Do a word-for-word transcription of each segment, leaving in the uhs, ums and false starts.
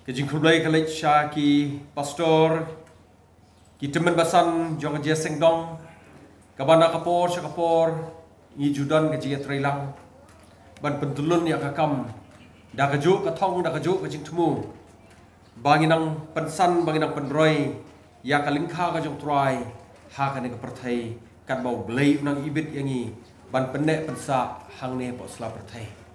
Ka jingkhublei ka leit sha ki pastor, ki tymmen basan jong ka jingïaseng dong, kaba na ka por sha ka por ngi ju don ka jingïatreilang ban pyntyllun ïa ka kam da kajuh ka thong, da kajuh ka jingthmu, ba ngin nang pynsan, ba ngin nang pynroi ïa ka lyngkha ka jong U Trai ha kane ka pyrthei, katba U Blei u nang ibit ïa ngi ban pynneh pynsah hangne hapoh sla pyrthei.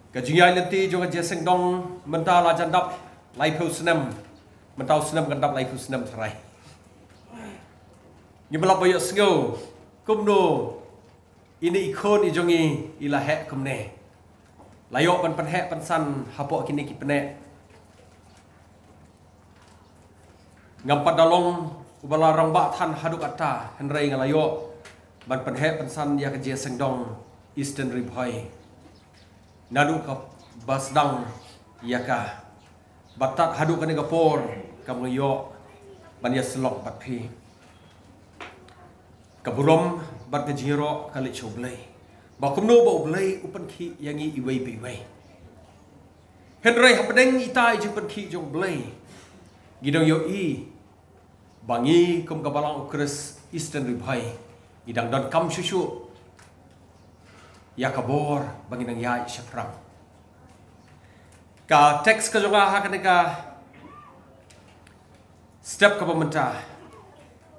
Ka jingïaid lynti jong ka jingïaseng dong mynta la jan dap laiphew snem. Mynta u snem kan dap laiphew snem tharai. Ngim lah ban ïohsngew kumno ine i khun i jong ngi i la heh kumne. La ïoh ban pynheh pynsan hapoh kine ki pyneh. Ngam pat da long uba la rangbah than haduh katta, hynrei nga la ïoh ban pynheh pynsan ïa ka jingïaseng dong Eastern Ri Bhoi naduh kaba sdang ïa ka, bad tad haduh kane ka por kaba nga ïoh ban ïasyllok bad phi. Ka burom bad ka jingïaroh ka leit sha U Blei, ba kumno ba U Blei u pynkhih ïa ngi iwei pa iwei. Hynrei hapdeng ita i jingpynkhih jong U Blei, ngi dang ïohi ba ngi kum ka Balang U Khrist Eastern Ri Bhoi, ngi dang donkam shuh shuh ïa ka bor ba ngin nang ïaid shaphrang. Ka text ka jong nga ha kane ka step kaba mynta,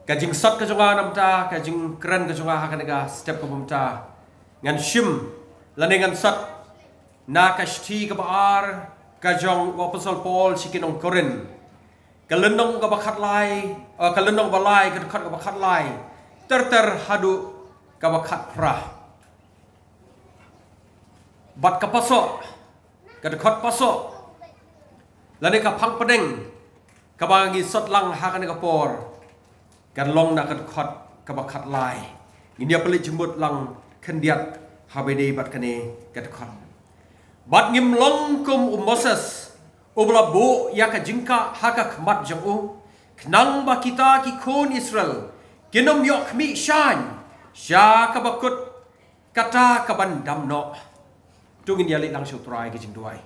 ka jingsot ka jong nga na mynta, ka jingkren ka jong nga ha kane ka step kaba mynta, ngan shim lane ngan sot na ka shithi kaba ar ka jong u Apostol Paul sha ki nong Korinth, ka lynnong kaba khatlai, eh, ka lynnong ba lai, ka dkhot kaba khatlai ter ter haduh kaba khatphra. Bad ka pasoh, ka dkhot pasoh lane ka phang pdeng kaba ngi sot lang ha kane ka por, kan long na ka dkhot kaba khatlai. Ngin ïa pynleit jingmut lang khyndiat haba ïadei bad kane ka dkhot. Bad ngim long kum u Moses, uba la buh ïa ka jingkah ha ka khmat jong u, khnang ba kita ki khun Israel kin ym ïoh khmih shaiñ sha kaba kut kata kaban dam noh. To ngin ïa leit lang sha U Trai ka jingduwai.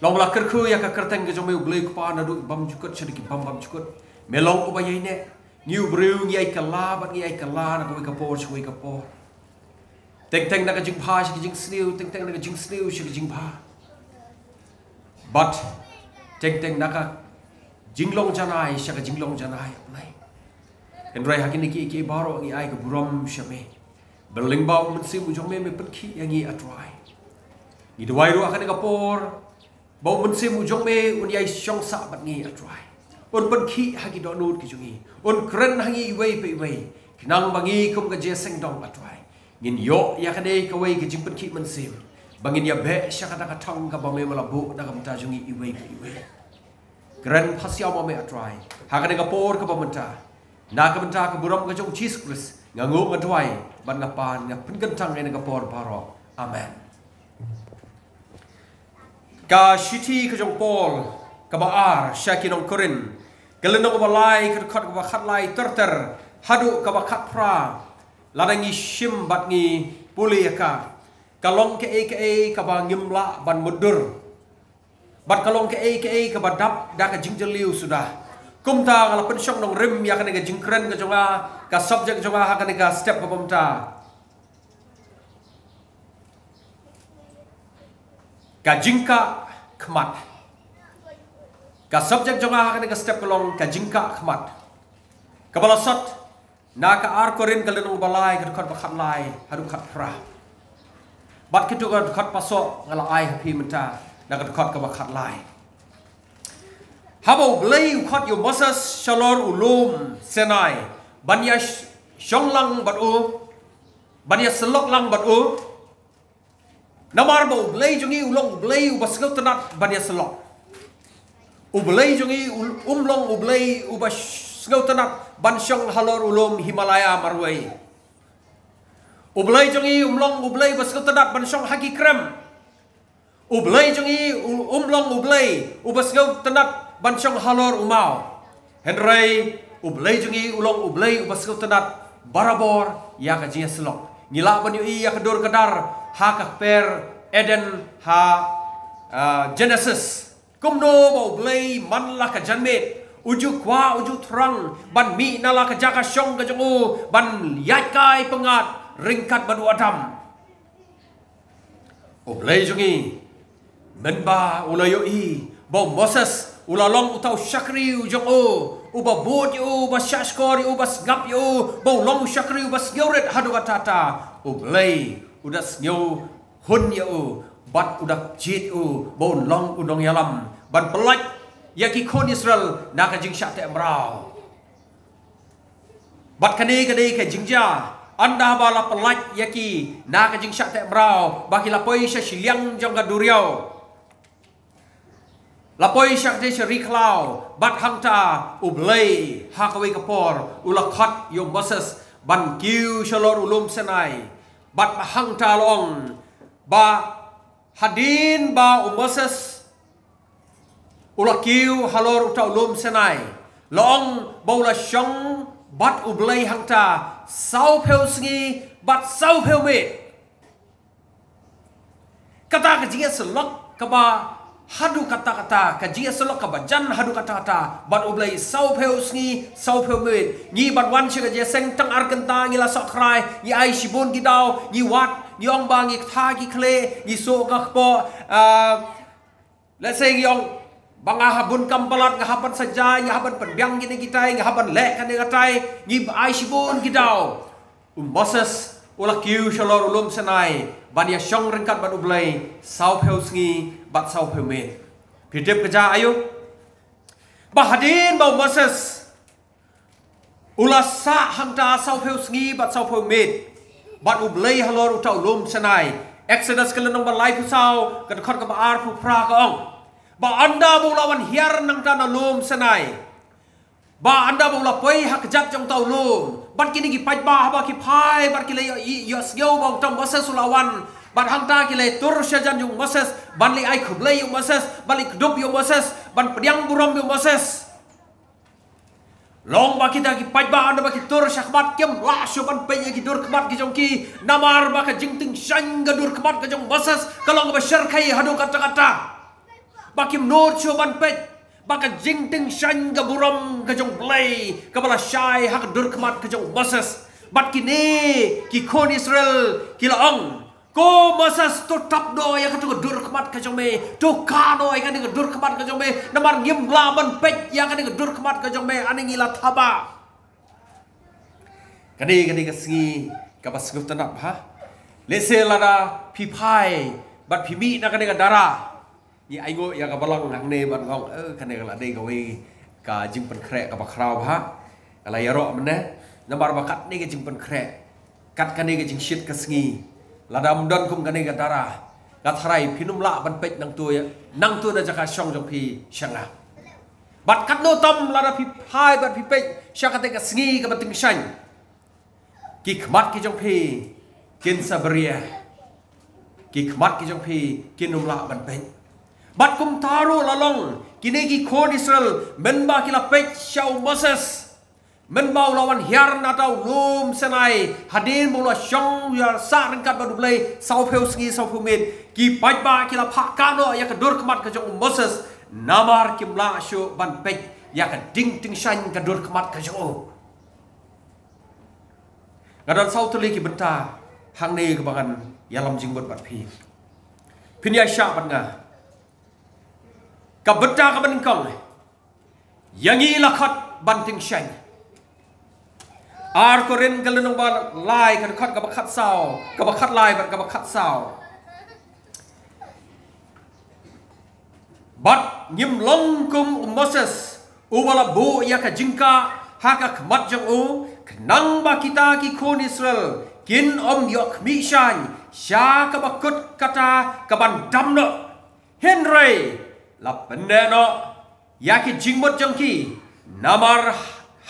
Long ba la kyrkhu ïa ka kyrteng ka jong me U Blei U Kpa naduh bymjukut shaduh ki bym bymjukut. Me long uba ïaineh. Ngi u briew ngi ai kylla bad ngi ai kylla na kawei ka por sha kawei ka por. Teng teng na ka jingbha sha ka jingsniew, teng teng na ka jingsniew sha ka jingbha. Bad teng teng na ka jinglong janai sha ka jinglong janai, A Blei. Hynrei ha kine kiei kiei baroh ngi ai ka burom sha me. Ba lyngba u Mynsiem u jong me, me pynkhih ïa ngi, A Trai. Ngi duwai ruh ha kane ka por ba u Mynsiem u jong me un ïai shong sah bad ngi, A Trai. Un pynkhih ha ki dohnud ki jong ngi. Un kren ha ngi iwei pa iwei. Khnang ba ngi kum ka jingïaseng dong, A Trai, ngin ïoh ïa kane kawei ka jingpynkhih mynsiem, ba ngin ïa beh sha kata ka thong kaba me la buh na ka bynta jong ngi iwei pa iwei. Kren phasiaw ma me, A Trai, ha kane ka por kaba mynta. Na ka bynta ka burom ka jong U Jisu Khrist nga nguh, nga duwai bad nga pan, nga pynkyntang ïa kane ka por baroh. Amen. Ka shithi ka jong u Paul kaba ar sha ki nong Korinth, ka lynnong kaba lai, ka dkhot kaba khatlai ter ter haduh kaba khatphra, lada ngi shim bad ngi pule ïa ka, ka long kaei kaei kaba ngim lah ban mutdur. Bad ka long kaei kaei kaba dap da ka jingjylliew suda. Kumta nga la pynshong nongrim ïa kane ka jingkren ka jong nga, ka subject jong nga ha kane ka step kaba mynta. Ka jingkah khmat. Ka subject jong nga ha kane ka step ka long ka jingkah khmat, kaba la sot na ka ar Korinth ka lynnong ba lai, ka dkhot ba khatlai haduh khatphra. Bad kito ka dkhot pasoh nga la ai ha phi mynta na ka dkhot kaba khatlai. Haba U Blei u khot ïa u Moses shalor u lum Sinai ban ïa sh-, shong lang bad u, ban ïa syllok lang bad u. Namar ba U Blei jong ngi u long U Blei uba sngewtynnat ban ïa syllok. U Blei jong ngi u, um long U Blei uba sh-, sngewtynnat ban shong halor u lum Himalaya marwei. U Blei jong ngi um long U Blei uba sngewtynnat ban shong ha ki krem. U Blei jong ngi u, um long U Blei uba sngewtynnat ban shong halor u maw. Hynrei U Blei jong ngi u long U Blei uba sngewtynnat barabor ïa ka jingïasyllok. Ngi lah ban ïohi ïa ka dur ka dar ha ka kper Eden ha, ah, Genesis. Kumno ba U Blei man la ka janmiet, u ju kwah, u ju thrang ban mih na la ka jaka shong ka jong u, ban ïaid kai pyngngad ryngkat bad u Adam. U Blei jong ngi, mynba u la ïohi ba u Moses u la long uta u shakri u jong u, uba bud ïa u, uba shahshkor ïa u, uba sngap ïa u, ba u long u shakri uba sngewrit haduh katta katta, U Blei u da sngew hun ïa u, bad u da jied ïa u ba un long u nongïalam ban pyllait ïa ki khun Israel na ka jingshah teh mraw. Bad kane ka dei ka jingjia, ynda ba la pyllait ïa ki na ka jingshah teh mraw, ba ki la poi sha shiliang jong ka duriaw, la poi sha katei sha ri khlaw, bad hangta U Blei ha kawei ka por u la khot ïa u Moses ban kiew shalor u lum Sinai. Bad ba hangta la ong ba hadien ba u Moses u la kiew halor uta u lum Sinai, la ong ba u la shong bad U Blei hangta sawphew sngi bad sawphew miet. Kata ka jingïasyllok kaba haduh katta katta, ka jingïasyllok kaba jan haduh katta katta bad U Blei, sawphew sngi sawphew miet. Ngi ban wan sha ka jingïaseng tang ar kynta ngi la sah khrai, ngi ai shibun ki daw, ngi wad, ngi ong ba ngi ktha ki khlieh, ngi suh ka kpoh, ah, let's say ngi ong ba nga hap bun kam palat, nga hap ban sa jai, nga hap ban pynbiang kine kitai, nga hap ban leh kane katai, ngi ai shibun ki daw. U Moses u la kiew shalor u lum Sinai ban ïashong ryngkat bad U Blei sawphew sngi bad sawphew miet. Phi tip ka jia aiu? Ba hadien ba u Moses u la sah hangta sawphew sngi bad sawphew miet bad U Blei halor uta u lum Sinai. Exodus ka lynnong ba laiphew saw, ka dkhot kaba arphew phra ka ong ba ynda ba u la wan hiar nangta na lum Sinai, ba ynda ba u la poi ha kjat jong uta u lum, bad kine ki paidbah haba ki phai bad ki la ïoh, ïoh, ïohsngew ba uta u Moses u la wan, bad hangta ki la tur shajan ïa u Moses, ban leit ai khublei ïa u Moses, ban leit kdup ïa u Moses, ban pdiang burom ïa u Moses. Long ba kita ki paidbah ynda ba ki tur shakhmat kim lah shuh ban peit ïa ki dur khmat ki jong ki, namar ba ka jingtyngshaiñ ka dur khmat ka jong u Moses ka long kaba shyrkhei haduh katta katta. Ba kim nud shuh ban peit ba ka jingtyngshaiñ ka burom ka jong U Blei kaba la shai ha ka dur khmat ka jong u Moses. Bad kine ki khun Israel ki la ong, "Ko Moses, to tap noh ïa kato ka dur khmat ka jong me, to kah noh ïa kane ka dur khmat ka jong me, namar ngim lah ban peit ïa kane ka dur khmat ka jong me, ani ngi la thaba." Kane, kane ka sngi kaba sngewtynnat bha. Lehse lada phi phai bad phi mih na kane ka dara, ngi ainguh ïa ka balang hangne ban ong, eh, kane ka la dei kawei ka jingpynkhreh kaba khraw bha. Ka la ïaroh mynne, namar ba katne ka jingpynkhreh, kat kane ka jingshit ka sngi, lada ym don kum kane ka dara, ka tharai phin ym lah ban peit nangto ïa, nangto na jaka shong jong phi sha nga. Bad katno tam lada phi phai bad phi peit sha kata ka sngi kaba tyngshaiñ, ki khmat ki jong phi kin sa bria, ki khmat ki jong phi kin ym lah ban peit. Bad kumta ruh la long kine ki khun Israel, mynba ki la peit sha u Moses, mynba u la wan hiar na uta u lum Sinai, hadien ba u la shong ïa sah ryngkat bad U Blei sawphew sngi sawphew miet, ki paidbah ki la phah kah noh ïa ka dur khmat ka jong u Moses, namar kim lah shuh ban peit ïa ka jingtyngshaiñ ka dur khmat ka jong u. Nga don saw tylli ki bynta hangne kaba ngan ïalam jingmut bad phi. Phin ïaishah bad nga. Ka bynta kaba nyngkong, ïa ngi la khot ban tyngshaiñ. Ar Korinth ka lynnong ba lai, ka dkhot kaba khatsaw, kaba khatlai bad kaba khatsaw. Bad ngim long kum u Moses, uba la buh ïa ka jingkah ha ka khmat jong u, khnang ba kita ki khun Israel kin ym ïoh khmih shaiñ sha kaba kut kata kaban dam noh. Hynrei la pynneh noh ïa ki jingmut jong ki, namar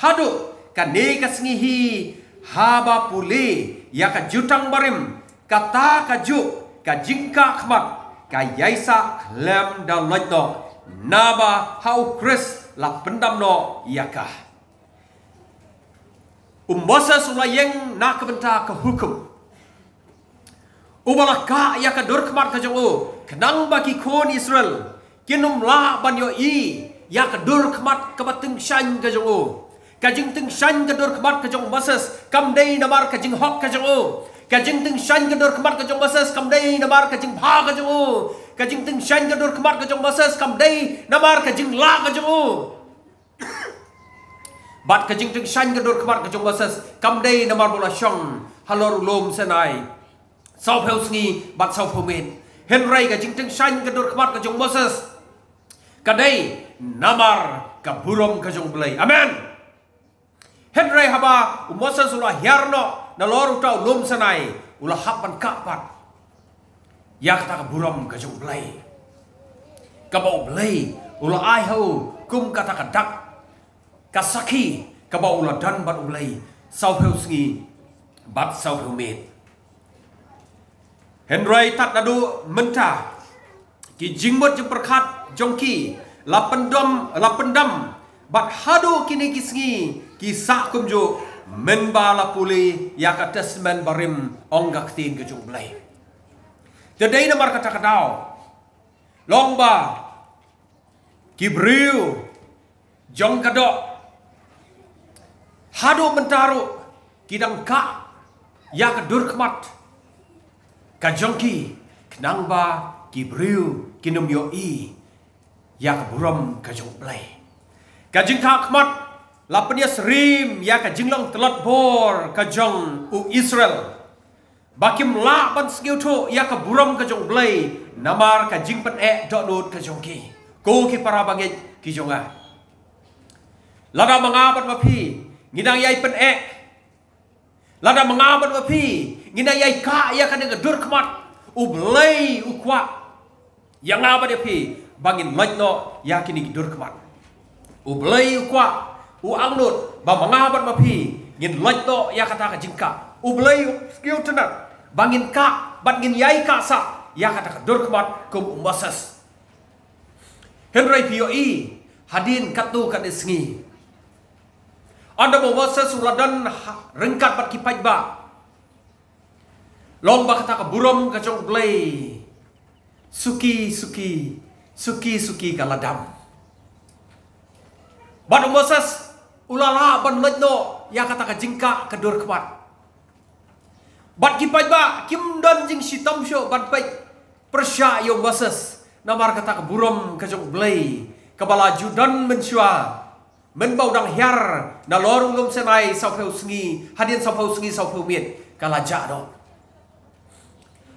haduh kane ka sngi hi, haba pule ïa ka jutang barim, kata kajuh ka jingkah khmat ka ïaisah khlem da loit noh, naba ha u Khrist la pyndam noh ïa ka. U Moses u la ïeng na ka bynta ka hukum. Uba la kah ïa ka dur khmat ka jong u, khnang ba ki khun Israel kin ym lah ban ïohi ïa ka dur khmat kaba tyngshaiñ ka jong u. Ka jingtyngshaiñ ka dur khmat ka jong Moses kam dei namar ka jinghok ka jong u. Ka jingtyngshaiñ ka dur khmat ka jong Moses kam dei namar ka jingbha ka jong u. Ka jingtyngshaiñ ka dur khmat ka jong Moses kam dei namar ka jinglah ka jong u. Bad ka jingtyngshaiñ ka dur khmat ka jong Moses kam dei namar ba u la shong halor u lum Sinai sawphew sngi bad sawphew miet. Hynrei ka jingtyngshaiñ ka dur khmat ka jong Moses ka dei namar ka burom ka jong U Blei. Amen. Hynrei haba u Moses u la hiar noh nalor uta u lum Sinai, u la hap ban kah pat ïa kata ka burom ka jong U Blei, kaba U Blei u la ai ha u kum kata ka dak, ka sakhi kaba u la don bad U Blei sawphew sngi bad sawphew miet. Hynrei tad naduh mynta ki jingmut jingpyrkhat jong ki la pyndam, la pyndam, bad haduh kine ki sngi ki sah kumjuh mynba la pule ïa ka Testament Barim, ong ka ktien ka jong U Blei. Te dei namar kata ka daw long ba ki briew jong ka doh haduh mynta ruh ki dang kah ïa ka dur khmat ka jong ki, khnang ba ki briew kin ym ïohi ïa ka burom ka jong U Blei. Ka jingkah khmat la pynïasyriem ïa ka jinglong tlot bor ka jong u Israel, ba kim lah ban sngewthuh ïa ka burom ka jong U Blei namar ka jingpyneh dohnud ka jong ki. Ko ki para bangeit ki jong nga, lada ma nga bad ma phi ngi dang ïai pyneh, lada ma nga bad ma phi ngi dang ïai kah ïa kane ka dur khmat, U Blei u kwah ïa nga bad ïa phi ba ngin loit noh ïa kine ki dur khmat. U Blei u kwah, u angnud ba ma nga bad ma phi ngin loit noh ïa kata ka jingkah. U Blei u sngewtynnat ba ngin kah bad ngin ïai kah sah ïa kata ka dur khmat kum u Moses. Hynrei phi ïohi, hadien katto katne sngi, ynda u Moses u la don ha, ryngkat bad ki paidbah, long ba kata ka burom ka jong U Blei suki suki, suki suki ka la dam. Bad u Moses u la lah ban loit noh ïa kata ka jingkah ka dur khmat. Bad ki paidbah kim don jingshitom shuh ban peit pyrshah ïa u Moses namar kata ka burom ka jong U Blei kaba la ju don mynshuwa, mynba u dang hiar nalor u lum Sinai sawphew sngi, hadien sawphew sngi sawphew miet ka la jah noh.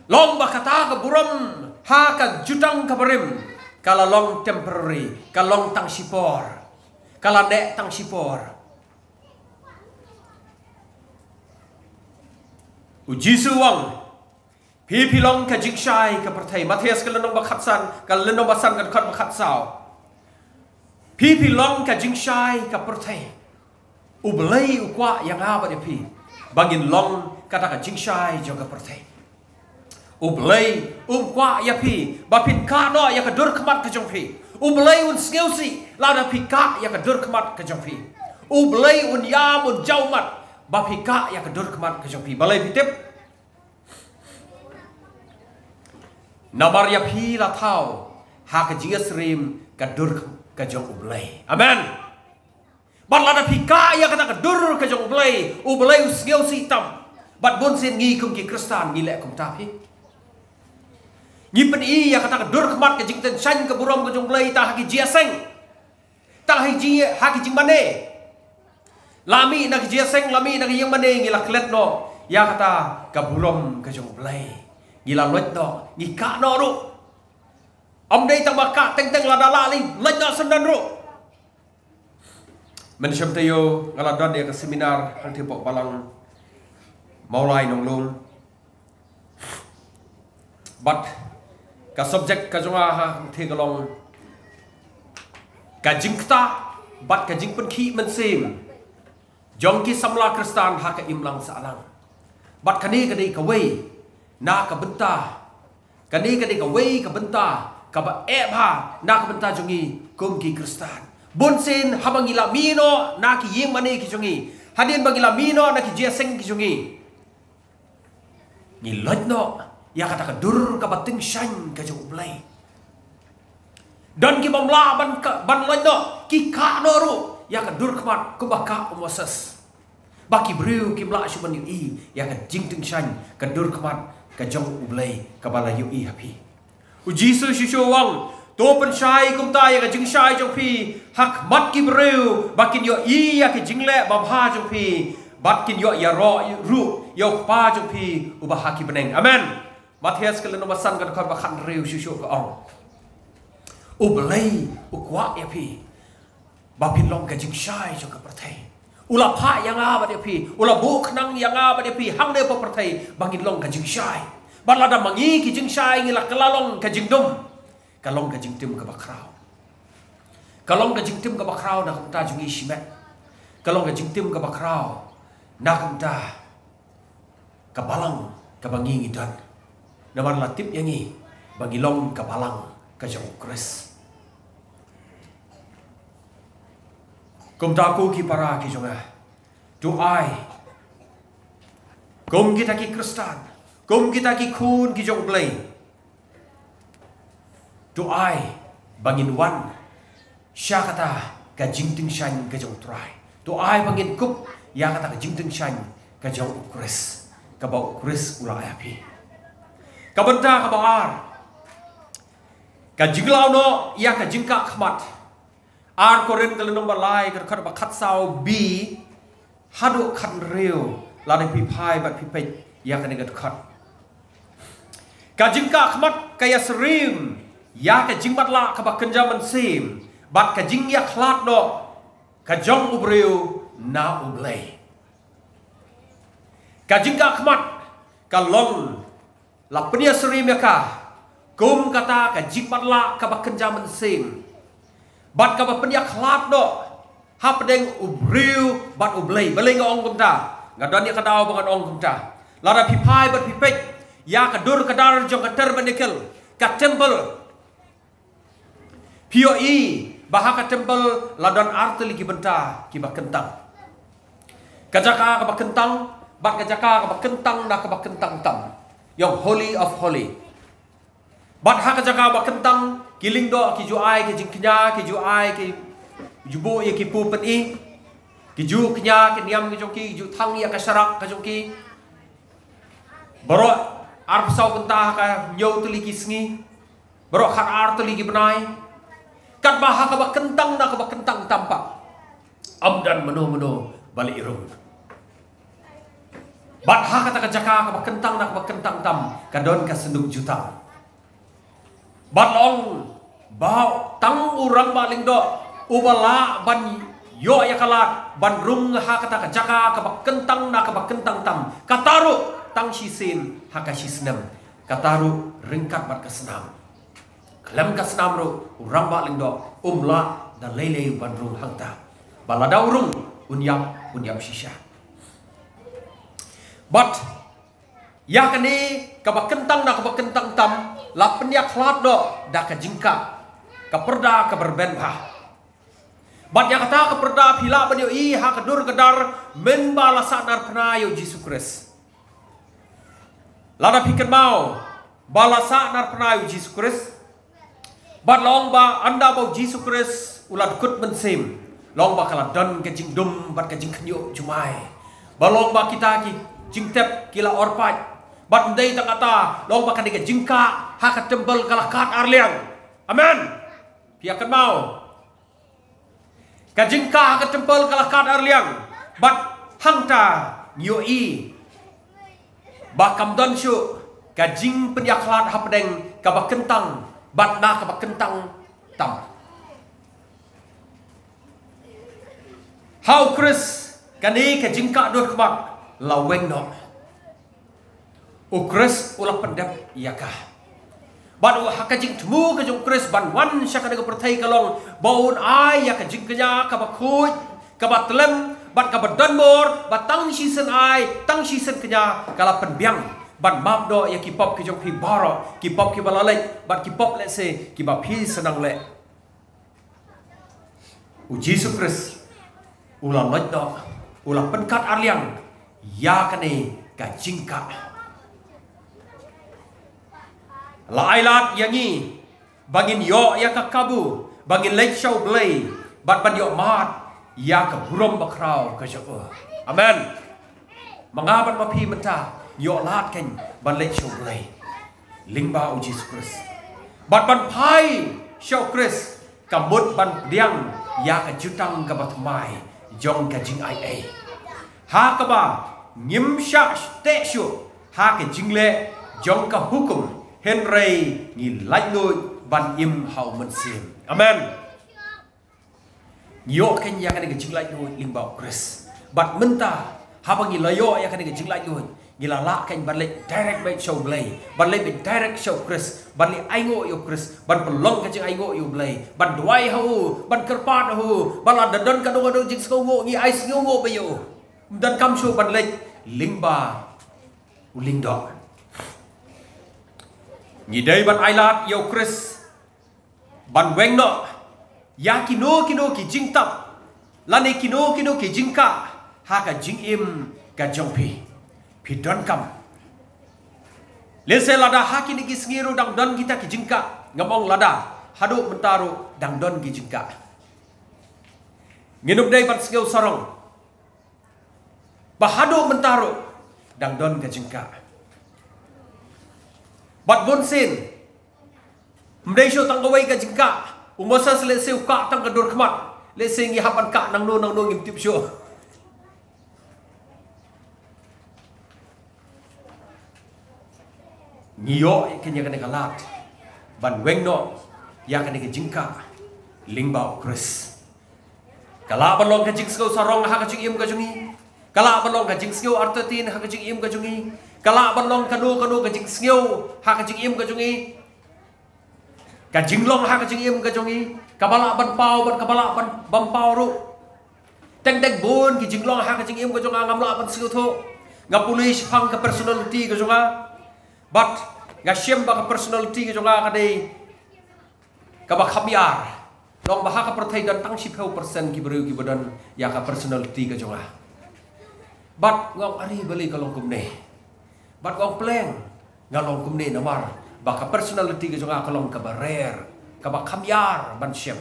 Long ba kata ka burom ha ka jutang ka barim ka la long temporary, ka long tang shipor, ka la neh tang shipor. U Jisu u ong, phi phi long ka jingshai ka pyrthei. Mathaios ka lynnong ba khatsan, ka lynnong ba san, ka dkhot ba khatsaw. Phi phi long ka jingshai ka pyrthei. U Blei u kwah ïa nga bad ïa phi ba ngin long kata ka jingshai jong ka pyrthei. U Blei um kwah ïa phi ba phin kah noh ïa ka dur khmat ka jong phi. U Blei un sngewsih lada phi kah ïa ka dur khmat ka jong phi. U Blei un ïam, un jaw mat ba phi kah ïa ka dur khmat ka jong phi. Balei phi tip? Namar ïa phi la thaw ha ka jingïasyriem ka dur ka jong U Blei. Amen. Bad lada phi kah ïa kata ka dur ka jong U Blei, U Blei u sngewsih tam. Bad bunsien ngi kum ki Khristan ngi leh kumta phi. Ngi pyni ïa kata ka dur khmat ka jingtyngshaiñ ka burom ka jong U Blei tang ha ki jingïaseng, tang ha ki jing, ha ki jingmane. La mih na ki jingïaseng, la mih na ki ïingmane, ngi la klet noh ïa kata ka burom ka jong U Blei. Ngi la loit noh, ngi kah noh ruh. Ym dei tang ba kah teng teng, lada lah lei loit noh syndon ruh. Mynshem taïew nga la don ïa ka seminar hangtei hapoh Balang Mawlai Nonglum. Bad ka subject ka jong nga hangtei ka long ka jingktah bad ka jingpynkhih mynsiem jong ki samla Khristan ha ka imlang sahlang. Bad kane ka dei kawei na ka bynta, kane ka dei kawei ka bynta kaba eh bha na ka bynta jong ngi kum ki Khristan. Bunsien haba ngi la mih noh na ki ïingmane ki jong ngi, hadien ba ngi la mih noh na ki jingïaseng ki jong ngi, ngi loit noh ïa kata ka dur kaba tyngshaiñ ka jong U Blei. Don ki bym lah ban ka, ban lait noh, ki kah noh ruh ïa ka dur khmat kumba kah u Moses. Ba ki briew kim lah shuh ban ïohi ïa ka jingtyngshaiñ ka dur khmat ka jong U Blei kaba la ïohi ha phi. U Jisu shisha u ong, to pynshai kumta ïa ka jingshai jong phi ha khmat ki briew, ba kin ïohi ïa ka jingleh babha jong phi, bad kin ïoh ïaroh ruh ïa U Kpa jong phi uba ha ki bneng. Amen. Mathaios ka lynnong ba san ka dkhot ba khathynriew shisha ka ong, U Blei u kwah ïa phi ba phin long ka jingshai jong ka pyrthei. U la phah ïa nga bad ïa phi, u la buh khnang ïa nga bad ïa phi hangne ha pyrthei ba ngin long ka jingshai. Bad lada ma ngi ki jingshai ngi la kylla long ka jingdum, ka long ka jingtim kaba khraw. Ka long ka jingtim kaba khraw na ka bynta jong ngi shimet. Ka long ka jingtim kaba khraw na ka bynta ka balang kaba ngi ngi don. Namar la tip ïa ngi ba ngi long ka balang ka jong U Khrist. Kumta ko ki para ki jong nga, to ai kum kita ki Khristan, kum kita ki khun ki jong U Blei, to ai ba ngin wan sha kata ka jingtyngshaiñ ka jong U Trai. To ai ba ngin kup ïa kata ka jingtyngshaiñ ka jong U Khrist, kaba U Khrist u la ai ha phi. Ka bynta kaba ar, ka jinglaw noh ïa ka jingkah khmat. Ar Korinth ka lynnong ba lai ka dkhot ba khatsaw B haduh khathynriew, lada phi phai bad phi peit ïa kane ka dkhot. Ka jingkah khmat ka ïasyriem ïa ka jingmatlah kaba kynja mynsiem bad ka jingïakhlad noh ka jong u briew na U Blei. Ka jingkah khmat ka long, la pynïasyriem ïa ka kum kata ka jingmatlah kaba kynja mynsiem bad kaba pynïakhlad noh hapdeng u briew bad U Blei. Balei nga ong kumta? Nga don ïa ka daw ba ngan ong kumta. Lada phi phai bad phi peit ïa ka dur ka dar jong ka tabernacle, ka temple, phi ïohi ba ha ka temple la don ar tylli ki bynta kiba kyntang. Ka jaka kaba kyntang bad ka jaka kaba kyntang na kaba kyntang tam, ïa u Holy of Holy. Bad ha ka jaka ba kyntang ki lyngdoh ki ju ai ki jingkñia, ki ju ai ki ju buh ïa ki pu pyni, ki ju kñia ki niam ki jong ki, ki ju thang ïa ka sharak ka jong ki. Baroh arphew saw kynta ha ka hynñiew tylli ki sngi, baroh khat ar tylli ki bnai. Katba ha kaba kyntang na kaba kyntang tam pat, ym don mano mano ba leh rung. Bad ha kata ka jaka kaba kyntang na kaba kyntang tam ka don ka synduk jutang. Bad long ba tang u rangbah lyngdoh uba lah ban ïoh ïa ka lad ban rung ha kata ka jaka kaba kyntang na kaba kyntang tam, kata ruh tang shisien ha ka shisnem, kata ruh ryngkat bad ka snam. Khlem ka snam ruh u rangbah lyngdoh um lah da lei lei ban rung hangta. Ba lada u rung un ïap, un ïap shisha. Bad ïa kane kaba kyntang na kaba kyntang tam la pynïakhlad noh da ka jingkah, ka pyrda kaba rben bha. Bad ïa kata ka pyrda phi lah ban ïohi ha ka dur ka dar mynba la sahnarphna ïa u Jisu Khrist. Lada phi kynmaw ba la sahnarphna ïa u Jisu Khrist, bad long ba ynda ba u Jisu Khrist u la dkut mynsiem, long ba ka la don ka jingdum bad ka jingkhynñiuh jumai. Ba long ba kita ki jingtep ki la orpait. Bad ym dei tang kata, long ba kane ka jingkah ha ka temple ka la kat ar liang. Amen. Phi ïa kynmaw? Ka jingkah ha ka temple ka la kat ar liang. Bad hangta ngi ïohi ba kam don shuh ka jingpynïakhlad hapdeng kaba kyntang bad na kaba kyntang tam. Ha u Khrist kane ka jingkah dur khmat la weng noh. U Khrist u la pyndep ïa ka. Bad u ha ka jingthmu ka jong u Khrist ban wan sha kane ka pyrthei ka long ba un ai ïa ka jingkñia kaba khuid, kaba tlem bad kaba don bor, ba tang shisien ai, tang shisien kñia ka la pynbiang ban map noh ïa ki pop ki jong phi baroh, ki pop kiba la leit bad ki pop lehse kiba phi sa nang leh. U Jisu Khrist u la lait noh, u la pynkat ar liang ïa kane ka jingkah. La ai lad ïa ngi ba ngin ïoh ïa ka kabu ba ngin leit sha U Blei bad ban ïoh mad ïa ka burom bakhraw ka jong u. Amen. Ma nga bad ma phi mynta ngi ïoh lad kein ban leit sha U Blei lyngba U Jisu Khrist bad ban phai sha U Khrist, ka mut ban pdiang ïa ka jutang kaba thymmai jong ka jingaiei, ha kaba ngim shah teh shuh ha ka jingleh jong ka hukum, hynrei ngi laitluid ban im ha U Mynsiem. Amen. Ngi ïoh kein ïa kane ka jinglaitluid lyngba U Khrist. Bad mynta haba ngi la ïoh ïa kane ka jinglaitluid, ngi la lah kein ban leit direct beit sha U Blei, ban leit beit direct sha U Khrist, ban leit ainguh ïa U Khrist, ban pynlong ka jingainguh ïa U Blei, ban duwai ha u, ban kyrpad ha u, ba lada don kano kano jingsngewnguh ngi ai sngewnguh beit ïa u. Ym donkam shuh ban leit lyngba u lyngdoh. Ngi dei ban ai lad ïa U Khrist ban weng noh ïa kino kino ki jingtap lane kino kino ki jingkah ha ka jingim ka jong phi. Phi donkam. Lehse lada ha kine ki sngi ruh dang don kita ki jingkah, ngam ong lada, haduh mynta ruh dang don ki jingkah. Ngin ym dei ban sngew sarong ba haduh mynta ruh dang don ka jingkah. Bad bunsien ym dei shuh tang kawei ka jingkah. U Moses lehse u kah tang ka dur khmat, lehse ngi hap ban kah nangno nangno ngim tip shuh. Ngi ïoh ïa kane ka lad ban weng noh ïa kane ka jingkah lyngba U Khrist. Ka lah ban long ka jingsngew sarong ha ka jingim ka jong ngi. Ka lah ban long ka jingsngew artatien ha ka jingim ka jong ngi. Ka lah ban long kano kano ka jingsngew ha ka jingim ka jong ngi. Ka jinglong ha ka jingim ka jong ngi, kaba lah ban paw bad kaba lah ban bym paw ruh. Teng teng bun ki jinglong ha ka jingim ka jong nga ngam lah ban sngewthuh. Nga pule shaphang ka personality ka jong nga. Bad nga shem ba ka personality ka jong nga ka dei kaba kham ïar. Long ba ha ka pyrthei don tang shiphew percent ki briew kiba don ïa ka personality ka jong nga. Bad nga ong, ari balei ka long kumne. Bad nga ong, pleng nga long kumne namar ba ka personality ka jong nga ka long kaba rare, kaba kham ïar ban shem.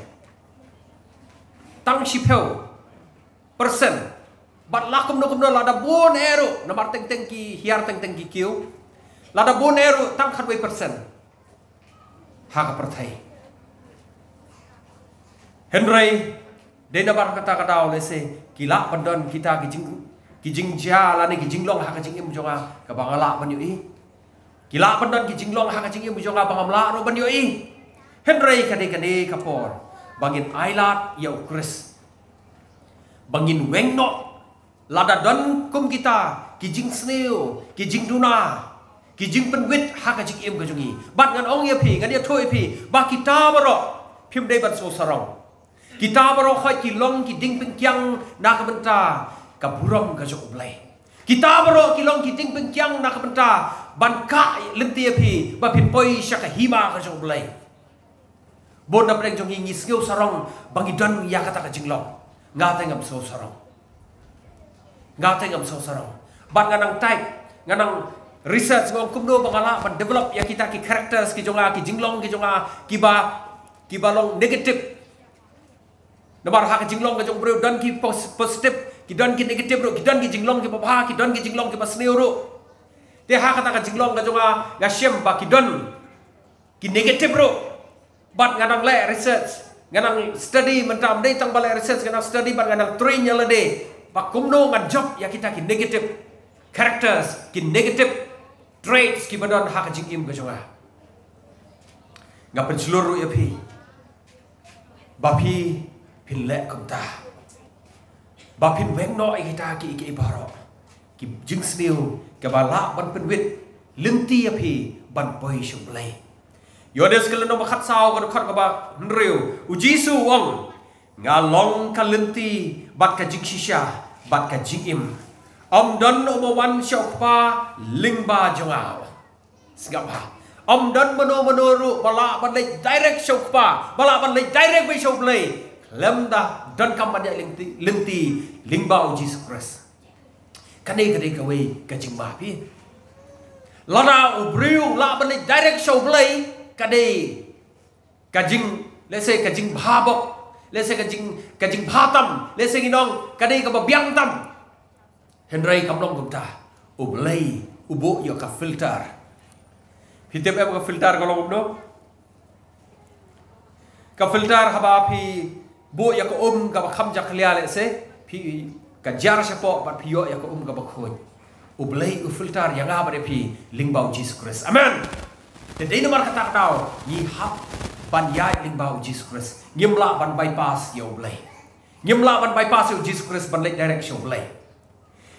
Tang shiphew percent. Bad la kumno kumno, lada bun eh ruh, namar teng teng ki hiar, teng teng ki kiew, lada bun eh ruh tang khatwei percent ha ka pyrthei. Hynrei dei namar kata ka daw lehse ki lah ban don kita ki jing, ki jingjia lane ki jinglong ha ka jingim jong nga kaba nga lah ban ïohi. Ki lah ban don ki jinglong ha ka jingim jong nga ba ngam lah ruh ban ïohi. Hynrei ka dei kane ka por ba ngin ai lad ïa U Khrist, ba ngin weng noh lada don kum kita ki jingsniew, ki jingduna, ki jingpynwit ha ka jingim ka jong ngi. Bad ngan ong ïa phi, ngan ïathuh ïa phi ba kita baroh phim dei ban sngewsarong. Kita baroh khoit ki long ki diengpyngkiang na ka bynta ka burom ka jong U Blei. Kita baroh ki long ki diengpyngkiang na ka bynta ban kah lynti ïa phi ba phin poi sha ka hima ka jong U Blei. Bun na pdeng jong ngi ngi sngewsarong ba ngi don ïa kata ka jinglong. Nga te ngam sngewsarong. Nga te ngam sngewsarong. Bad nga nang type, nga nang research, nga ong kumno ba nga lah ban develop ïa kita ki characters ki jong nga, ki jinglong ki jong nga kiba, kiba long negative. Namar ha ka jinglong ka jong u briew don ki pos-, positive, ki don ki negative ruh, ki don ki jinglong kiba bha, ki don ki jinglong kiba sniew ruh. Te ha kata ka jinglong ka jong nga, nga shem ba ki don ki negative ruh. Bad nga nang leh research, nga nang study, mynta ym dei tang ba leh research, nga nang study bad nga nang train ïa lade ba kumno ngan jop ïa kita ki negative characters, ki negative traits kiba don ha ka jingim ka jong nga. Nga pynshlur ruh ïa phi ba phi phin leh kumta, ba phin weng noh ïa kita ki, ki baroh ki jingsniew kiba lah ban pynwit lynti ïa phi ban poi sha U Blei. Ïoannis ka lynnong ba khatsaw, ka dkhot kaba hynriew, U Jisu u ong, nga long ka lynti bad ka jingshisha bad ka jingim. Ym don uba wan sha U Kpa lyngba jong nga. Sngap bha. Ym don mano mano ruh ba lah ban leit direct sha U Kpa, ba lah ban leit direct beit sha U Blei khlem da donkam ban ïaid lynti, lynti lyngba U Jisu Khrist. Kane ka dei kawei ka jingma phi. Lada u briew lah ban leit direct sha u Blei, ka dei ka jing, let's say, ka jingbha bok, let's say, ka jing, ka jingbha tam, let's say, ngi ong ka dei kaba biang tam. Hynrei kam long kumta. U Blei u buh ïa ka filter. Phi tip em ka filter ka long kumno? Ka filter, haba phi buh ïa ka um kaba kham jakhlia, let's say, phi ka jar shapoh bad phi ïoh ïa ka um kaba khuid. U Blei u filter ïa nga bad ïa phi lyngba u Jisu Khrist. Amen. Te dei namar kata ka daw ngi hap ban ïaid lyngba u Jisu Khrist. Ngim lah ban bypass ïa u Blei. Ngim lah ban bypass ïa u Jisu Khrist ban leit direct sha u Blei.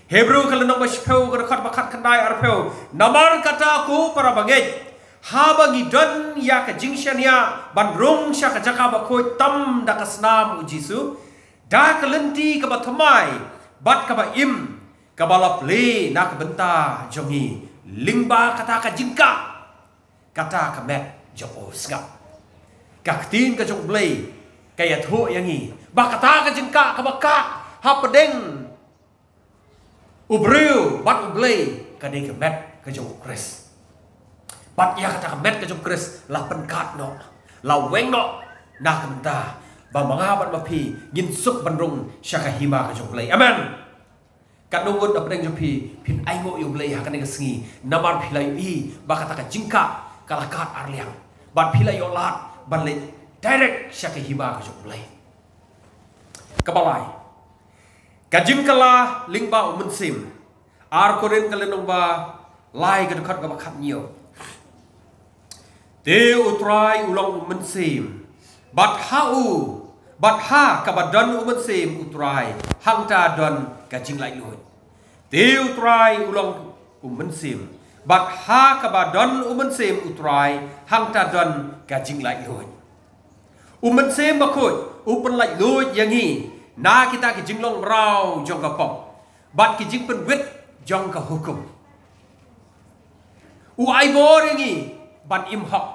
Hebru ka lynnong ba shiphew, ka dkhot ba khatkhyndai arphew. Namar kata, ko para bangeit, haba ngi don ïa ka jingshaniah ban rung sha ka jaka bakhuid tam da ka snam u Jisu, da ka lynti kaba thymmai bad kaba im, kaba la plie na ka bynta jong ngi lyngba kata ka jingkah, kata ka met jong u. Sngap. Ka ktien ka jong u Blei ka ïathuh ïa ngi ba kata ka jingkah kaba kah hapdeng u briew bad u Blei ka dei ka met ka jong u Khrist. Bad ïa kata ka met ka jong u Khrist la pynkat noh, la weng noh na ka bynta ba ma nga bad ma phi ngin suk ban rung sha ka hima ka jong u Blei. Amen. Katno ngut na pdeng jong phi phin ainguh ïa u Blei ha kane ka sngi, namar phi la ïohi ba kata ka jingkah ka la kat arliang bad phi la ïoh lad ban leit direct sha ka hima ka jong u Blei. Kaba lai, ka jingkylla lyngba u Mynsiem. Ar Korinth ka lynnong ba lai, ka dkhot kaba khathynñiew. Te u Trai u long u Mynsiem, bad ha u, bad ha kaba don u Mynsiem u Trai, hangta don ka jinglaitluid. Te u Trai u long u Mynsiem, bad ha kaba don u Mynsiem u Trai, hangta don ka jinglaitluid. U Mynsiem Bakhuid u pynlaitluid ïa ngi na kita ki jinglong mraw jong ka pop bad ki jingpynwit jong ka hukum. U ai bor ïa ngi ban im hok.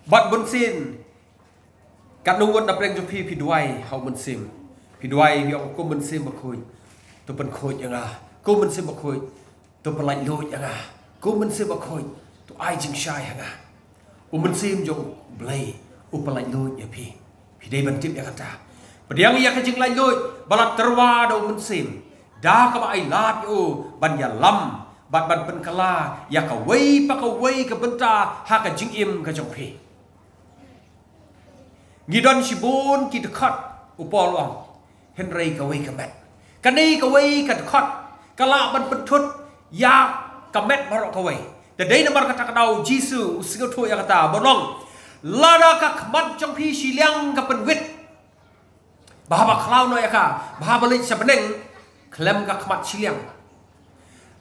Bad bun sien, katno ngut na pdeng jong phi phi duwai ha u Mynsiem. Phi duwai, phi ong, ko Mynsiem Bakhuid, to pynkhuid ïa nga. Ko Mynsiem Bakhuid, to pynlaitluid ïa nga. Ko Mynsiem Bakhuid, to ai jingshai ha nga. U Mynsiem jong u Blei u pynlaitluid ïa phi. Phi dei ban tip ïa kata. Pdiang ïa ka jinglaitluid ba la tyrwa da u Mynsiem, da kaba ai lad ïa u ban ïalam bad ban pynkylla ïa kawei pa kawei ka bynta ha ka jingim ka jong phi. Ngi don shibun ki dkhot, u Paul u ong, hynrei kawei ka met. Kane kawei ka dkhot ka lah ban pynthut ïa ka met baroh kawei. Te dei namar kata ka daw u Jisu u sngewthuh ïa kata, ba u ong, lada ka khmat jong phi shiliang ka pynwit, ba haba khlaw noh ïa ka, ba haba leit sha bneng, khlem ka khmat shiliang.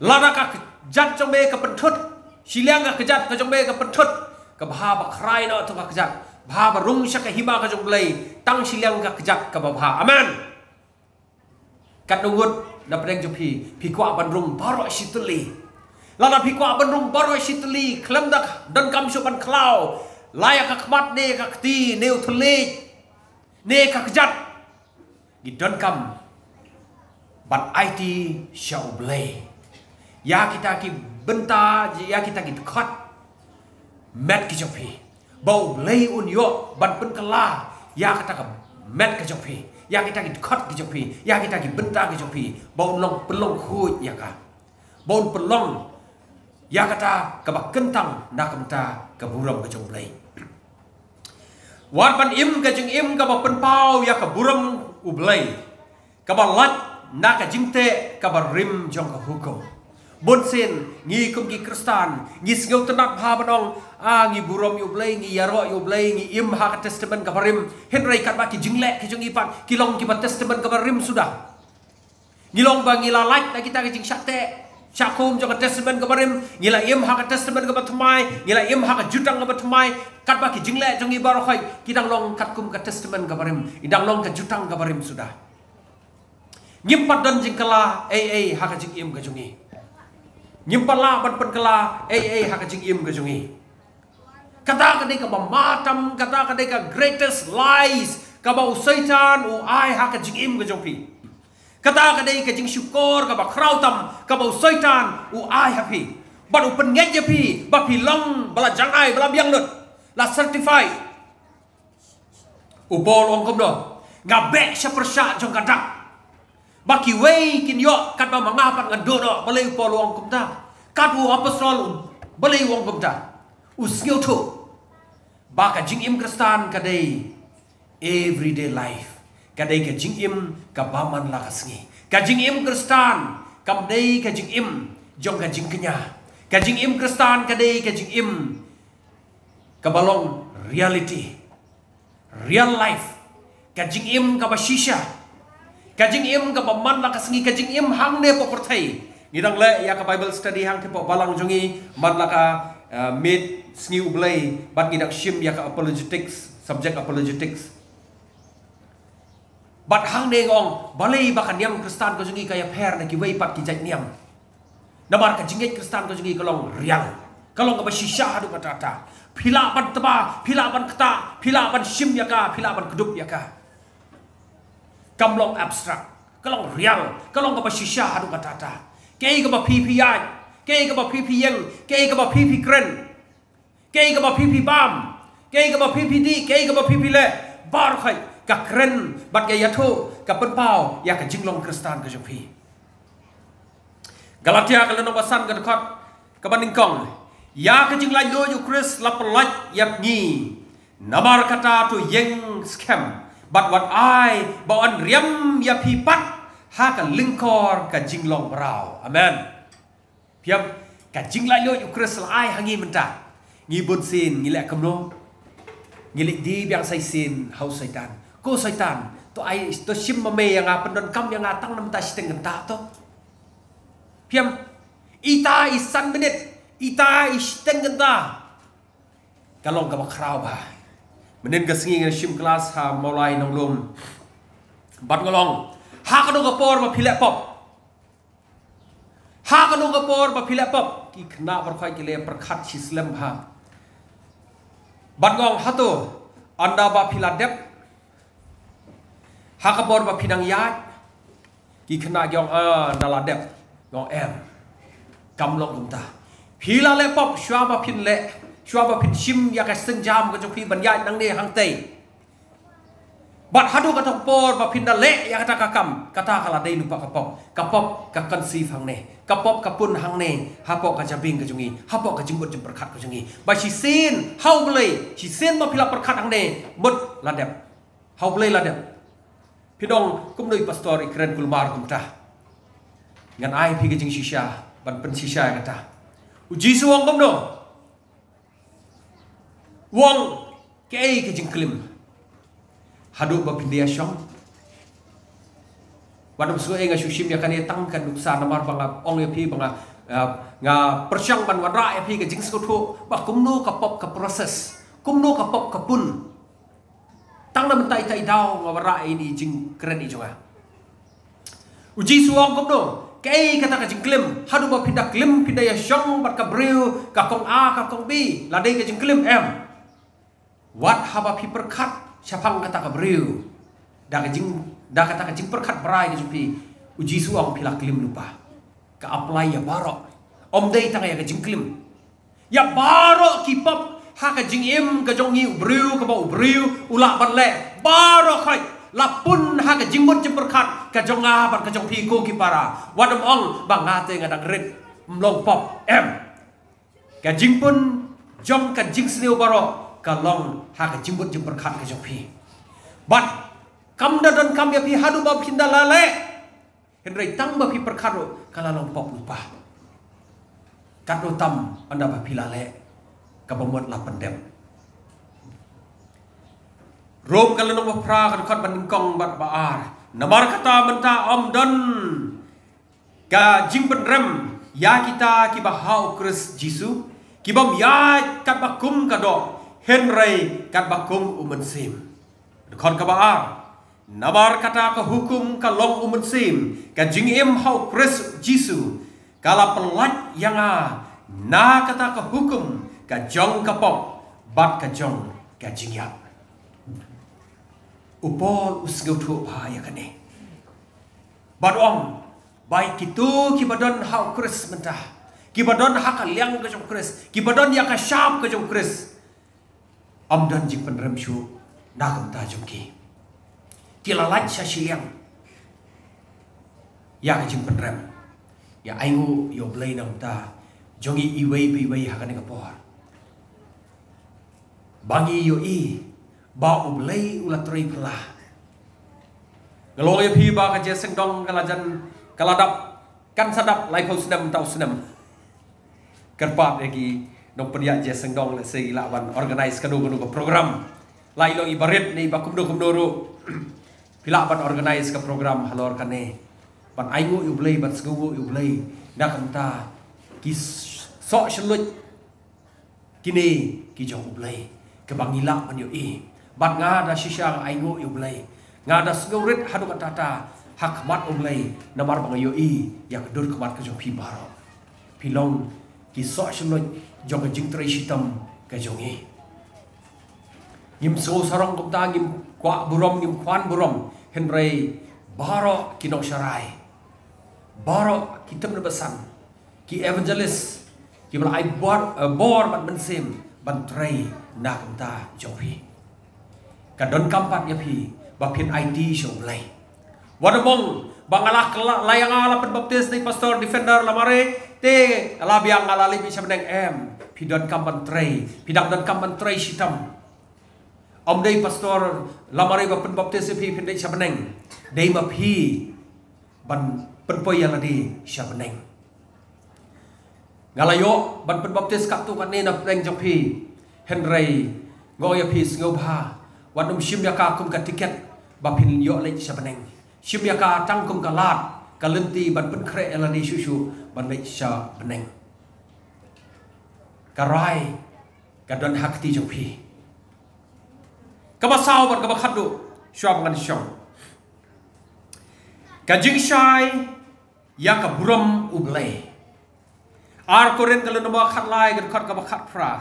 Lada ka kjat jong me ka pynthut, shiliang ka kjat ka jong me ka pynthut, kaba haba khrai noh to ka kjat, ba haba rung sha ka hima ka jong u Blei, tang shiliang ka kjat kaba bha. Amen. Katno ngut na pdeng jong phi phi kwah ban rung baroh shi tylli? Lada phi kwah ban rung baroh shi tylli, khlem da donkam shuh ban khlaw, la ïa ka khmat ne ka kti ne u thylliej ne ka kjat, ngi donkam ban aiti sha u Blei ïa kita ki bynta, ïa kita ki dkhot met ki jong phi, ba u Blei un ïoh ban pynkylla ïa kata ka met ka jong phi, ïa kita ki dkhot ki jong phi, ïa kita ki bynta ki jong phi, ba un long pynlong khuid ïa ka, ba un pynlong ïa kata kaba kyntang na ka bynta ka burom ka jong u Blei. Wat ban im ka jingim kaba pynpaw ïa ka burom u Blei, kaba lait na ka jingteh kaba rim jong ka hukum. Bun sien ngi kum ki Khristan ngi sngewtynnat bha ban ong, a, ngi burom ïa u Blei, ngi ïaroh ïa u Blei, ngi im ha ka Testament kaba rim. Hynrei katba ki jingleh ki jong ngi pat ki long kiba Testament kaba rim suda. Ngi long ba ngi la lait na kita ki jingshah teh shah khum jong ka Testament kaba rim, ngi la im ha ka Testament kaba thymmai, ngi la im ha ka Jutang kaba thymmai, katba ki jingleh jong ngi baroh khoit ki dang long katkum ka Testament kaba rim, ki dang long ka Jutang kaba rim suda. Ngim pat don jingkylla ei ei ha ka jingim ka jong ngi. Ngim pat lah ban pynkylla ei ei ha ka jingim ka jong ngi. Kata ka dei kaba ma tam, kata ka dei ka greatest lies kaba u Soitan u ai ha ka jingim ka jong phi. Kata ka dei ka jingshukor kaba khraw tam kaba u Soitan u ai ha phi. Bad u pynngeit ïa phi ba phi long ba la jngai, ba la biang lut, la certified. U Paul u ong kumno? Nga beh sha pyrshah jong ka dak. Ba kiwei kin ïoh katba ma nga pat ngan duh noh. Balei u Paul u ong kumta? Kat u apostol, balei u ong kumta? U sngewthuh ba ka jingim Khristan ka dei everyday life. Ka dei ka jingim kaba man la ka sngi. Ka jingim Khristan kam dei ka jingim jong ka jingkñia. Ka jingim Khristan ka dei ka jingim kaba long reality, real life. Ka jingim kaba shisha, ka jingim kaba man la ka sngi, ka jingim hangne hapoh pyrthei. Ngi dang leh ïa ka Bible study hangtei hapoh balang jong ngi man la ka, eh, miet Sngi U Blei, bad ngi dang shim ïa ka apologetics, subject apologetics. Bad hangne nga ong balei ba ka niam Khristan ka jong ngi ka ïapher na kiwei pat ki jait niam. Namar ka jingngeit Khristan ka jong ngi ka long real, ka long kaba shisha haduh katta katta. Phi lah ban tba, phi lah ban ktah, phi lah ban shim ïa ka, phi lah ban kdup ïa ka. Kam long abstract, ka long real, ka long kaba shisha haduh katta katta. Kaei kaba phi phi ïaid, kaei kaba phi phi ïeng, kaei kaba phi phi kren, kaei kaba phi phi bam, kaei kaba phi phi dih, kaei kaba phi phi leh, baroh khoit ka kren bad ka ïathuh, ka pynpaw ïa ka jinglong Khristan ka jong phi. Galatia ka lynnong ba san, ka dkhot kaba nyngkong: Ïa ka jinglaitluid u Khrist la pyllait ïa ngi. Namar kata to ïeng skhem bad wat ai ba yn riam ïa phi pat ha ka lyngkor ka jinglong mraw. Amen. Phi ïohi, ka jinglaitluid u Khrist la ai ha ngi mynta. Ngi bun sien ngi leh kumno? Ngi leit die biang sa shisien ha u Soitan. Ko Soitan, to ai, to shim ma me ïa nga, pyndonkam ïa nga tang na mynta shiteng kynta to. Phi ïohi, ita i san minit, ita i shiteng kynta. Ka long kaba khraw bha. Mynhynnin ka sngi nga shim klas ha Mawlai Nonglum. Bad nga ong, ha kano ka por ba phi leh pop? Ha kano ka por ba phi leh pop? Ki khynnah baroh khoit ki leh pyrkhat shi slem bha. Bad nga ong, hato ynda ba phi la dep, ha ka por ba phi dang ïaid? Ki khynnah ki ong, ah, ynda la dep. Nga ong em, kam long kumta. Phi la leh pop shuwa ba phin leh, shuwa ba phin shim ïa ka sienjam ka jong phi ban ïaid nangne hangtei. Bad haduh kata ka por ba phin da leh ïa kata ka kam, kata ka la dei lypa ka pop. Ka pop ka conceive hangne, ka pop ka pun hangne hapoh ka jabieng ka jong ngi, hapoh ka jingmut jingpyrkhat ka jong ngi. Ba shisien ha U Blei, shisien ba phi la pyrkhat hangne, mut la dep. Ha U Blei la dep. Phi ong kumno i pastor i kren kulmar kumta? Ngan ai phi ka jingshisha ban pynshisha ïa kata. U Jisu u ong kumno? U ong, kaei ka jingklim? Haduh ba phin da ïashong. Wat ym sngew ei nga shu shim ïa kane tang ka nuksa namar ba nga ong ïa phi ba nga, ah, nga pyrshang ban wanrah ïa phi ka jingsngewthuh ba kumno ka pop ka process, kumno ka pop ka pun. Tang na mynta ita i daw nga wanrah ïa ine i jingkren i jong nga. U Jisu u ong kumno? Kaei kata ka jingklim? Haduh ba phin da klim, phin da ïashong bad ka briew, ka kong A, ka kong B, la dei ka jingklim? Em. Wat haba phi pyrkhat shaphang kata ka briew da ka jing, da kata ka jingpyrkhat brai ka jong phi, u Jisu u ong phi la klim lypa. Ka apply ïa baroh. Ym dei tang ïa ka jingklim. Ïa baroh ki pop ha ka jingim ka jong ngi, u briew kaba u briew u lah ban leh, baroh khoit la pun ha ka jingmut jingpyrkhat ka jong nga bad ka jong phi ko ki para. Wat ym ong ba nga te nga dang rit, ym long pop. Em. Ka jingpun jong ka jingsniew baroh ka long ha ka jingmut jingpyrkhat ka jong phi. Bad kam da donkam ïa phi haduh ba phin da la leh. Hynrei tang ba phi pyrkhat ruh ka la long pop lypa. Katno tam ynda ba phi la leh kaba mut la pyndep. Rom ka lynnong ba phra ka dkhot ba nyngkong bad ba ar. Namar kata mynta ym don ka jingpynrem ïa kita kiba ha u Khrist Jisu, kibym ïaid katba kum ka doh, hynrei katba kum u Mynsiem. Dkhot kaba ar. Namar kata ka hukum ka long u Mynsiem, ka jingim ha u Khrist Jisu, ka la pyllait ïa nga na kata ka hukum ka jong ka pop bad ka jong ka jingïap. U Paul u sngewthuh bha ïa kane. Bad ong, ba ïa kito kiba don ha u Khrist mynta, kiba don ha ka liang ka jong u Khrist, kiba don ïa ka shap ka jong u Khrist, ym don jingpynrem shuh na ka bynta jong ki. Ki la lait sha shiliang ïa ka jingpynrem. Ïa ainguh ïa u Blei na ka bynta jong ngi iwei pa iwei ha kane ka por. Ba ngi ïohi ba u Blei u la trei phylla. Nga la ong ïa phi ba ka Jingïaseng Dong ka la jan, ka la dap, kan sa dap laiphew snem, taw snem. Kyrpad ïa ki nongpynïaid Jingïaseng Dong, lehse ki lah ban organize kano kano ka program. La i long i barit ne i ba kumno kumno ruh, phi lah ban organize ka program halor kane, ban ainguh ïa u Blei, ban sngewnguh ïa u Blei na ka bynta ki soh shynluit kine ki jong u Blei, kaba ngi lah ban ïohi. Bad nga da shisha nga ainguh ïa u Blei, nga da sngewrit haduh katta katta ha khmat u Blei, namar ba nga ïohi ïa ka dur khmat ka jong phi baroh. Phi long ki soh shynluit jong ka jingtrei shitom ka jong ngi. Ngim sngew sarong kumta, ngim kwah burom, ngim kwan burom, hynrei baroh ki nongsharai, baroh ki tymmen basan, ki evangelist, kiba la ai bor, eh, bor bad mynsiem ban trei na ka bynta jong phi. Ka donkam pat ïa phi ba phin aiti sha u Blei. Wat ym ong ba nga la, la, la ïa nga la pynbaptis da i Pastor Defender Lamare te la biang, nga la leit sha bneng, em. Phi donkam ban trei, phi dang donkam ban trei shitom. Ym dei Pastor Lamare ba pynbaptis ïa phi phin leit sha bneng. Dei ma phi ban pynpoi ïa lade sha bneng. Nga la ïoh ban pynbaptis katto katne na pdeng jong phi. Hynrei nga ong ïa phi, sngewbha wat nym shim ïa ka kum ka tiket ba phin ïoh leit sha bneng. Shim ïa ka tang kum ka lad, ka lynti ban pynkhreh ïa lade shuh shuh ban leit sha bneng. Ka rai ka don ha kti jong phi. Kaba saw bad kaba khatduh, shuwa ba ngan shong, ka jingshai ïa ka burom u Blei. Ar Korinth ka lynnong ba khatlai, ka dkhot kaba khatphra.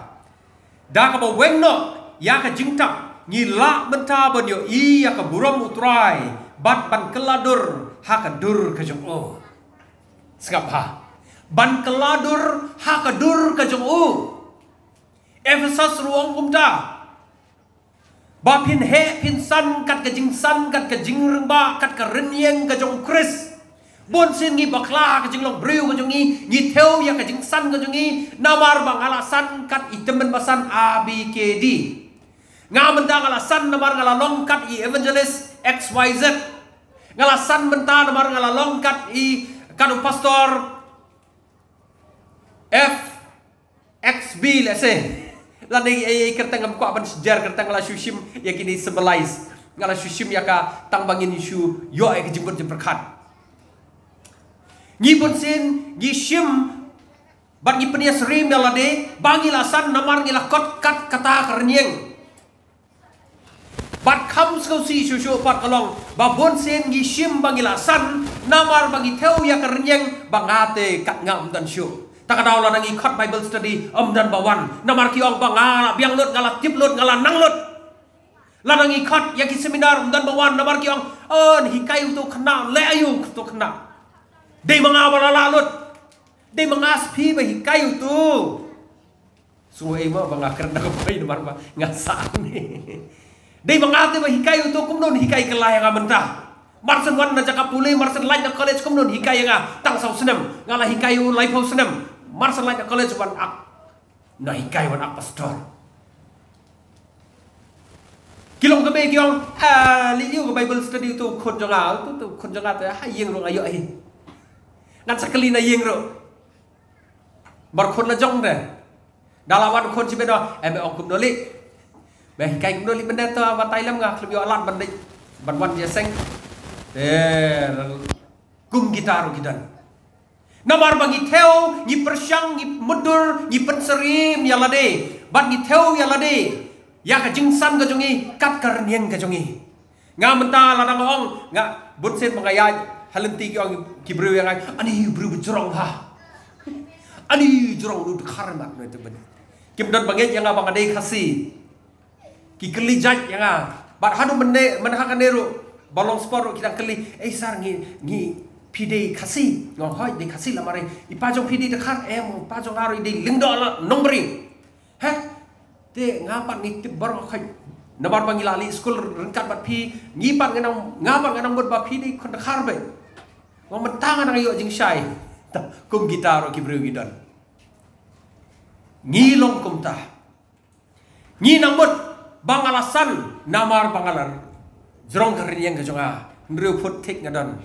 Da kaba weng noh ïa ka jingtap, ngi lah mynta ban ïohi ïa ka burom u Trai bad ban kylla dur ha ka dur ka jong u. Sngap bha. Ban kylla dur ha ka dur ka jong u. Ephesos ruh ong kumta, ba phin heh phin san kat ka jingsan, kat ka jingrangbah, kat ka rynïeng ka jong u Khrist. Bun sien ngi bakla ha ka jinglong briew ka jong ngi, ngi thew ïa ka jingsan ka jong ngi namar ba nga la san kat i tymmen basan A B K D. Nga mynta nga la san namar nga la long kat i evangelist X Y Z. Nga la san mynta namar nga la long kat i, kat u pastor F X B, lehse. Lane ei, ei, kyrteng ngam kwah ban jer kyrteng, nga la shu shim ïa kine symbolize. Nga la shu shim ïa ka tang ba ngin shu ïoh ïa ka jingmut jingpyrkhat. Ngi bun sien ngi shim bad ngi pynïasyriem ïa lade ba ngi la san namar ngi la kot kat kata ka rynïeng. Bad kham sngewsih shuh shuh pat ka long ba bun sien ngi shim ba ngi la san namar ba ngi thew ïa ka rynïeng ba nga te kat nga ym don shuh. Ta ka daw lada ngi khot Bible study ym don ba wan namar ki ong ba nga la biang lut, nga la tip lut, nga la nang lut. Lada ngi khot ïa ki seminar ym don ba wan namar ki ong, "Oh, hikai uto u khynnah, leh aïu uto u khynnah." Dei ma nga ba la lah lut. Dei ma nga sha phi ba hikai uto. Sngewbha ei mo ba nga kren da ka poi namar ba nga sah ne. Dei ma nga te ba hikai uto, kumno un hikai kylla ïa nga mynta. Mar shen wan na jaka pule, mar shen lait na college, kumno un hikai ïa nga tang saw snem. Nga la hikai u laiphew snem. Mar shen lait na college wan ak, na hikai wan ak pastor. Ki long ka bei ki ong, ah, leh ïa u ka Bible study uto u khun jong nga, uto, uto u khun jong nga te ha ïing ruh nga ïoh hi. Ngan sa kylli na ïing ruh. Bar khun la jong te. Da la wan khun shi bynta, eh, me ong kumno leh. Me hikai kumno leh bynta, to batai lem, nga khlem ïoh lad ban dei, ban wan ïaseng. Te kum kita ruh ki don. Namar ba ngi thew, ngi pyrshang, ngi mutdur, ngi pynsyriem ïa lade. Bad ngi thew ïa lade ïa ka jingsan ka jong ngi kat ka rynïeng ka jong ngi. Nga mynta lada nga ong, nga bun sien ba nga ïaid ha lynti ki ong ki briew ïa nga, ani briew ba jrong ha. Ani jrong lut khar mat ne te ben. Kim don ba ngeit ïa nga ba nga dei Khasi. Ki kylli jait ïa nga. Bad haduh mynne, mynha kane ruh, Ba long sport ruh ki dang kylli, "Ei sir, ngi, ngi, phi dei Khasi?" Nga ong, "Hooid, dei Khasi." "Lamar i pa jong phi dei Dkhar?" "Em, i pa jong nga ruh i dei Lyngdoh la Nongbri." "Heh? Te nga pat ngi tip baroh, hooid. Namar ba ngi la leit skul ryngkat bad phi, ngi pat nga nang, nga pat nga nang mut ba phi dei khun Dkhar beit." Nga ong, "Mynta nga nang ïoh jingshai." Ta, kum kita ruh ki briew ki don. Ngi long kumta. Ngi nang mut ba nga la san namar ba nga la jrong ka rynïeng ka jong nga. Hynriew phut thik nga don.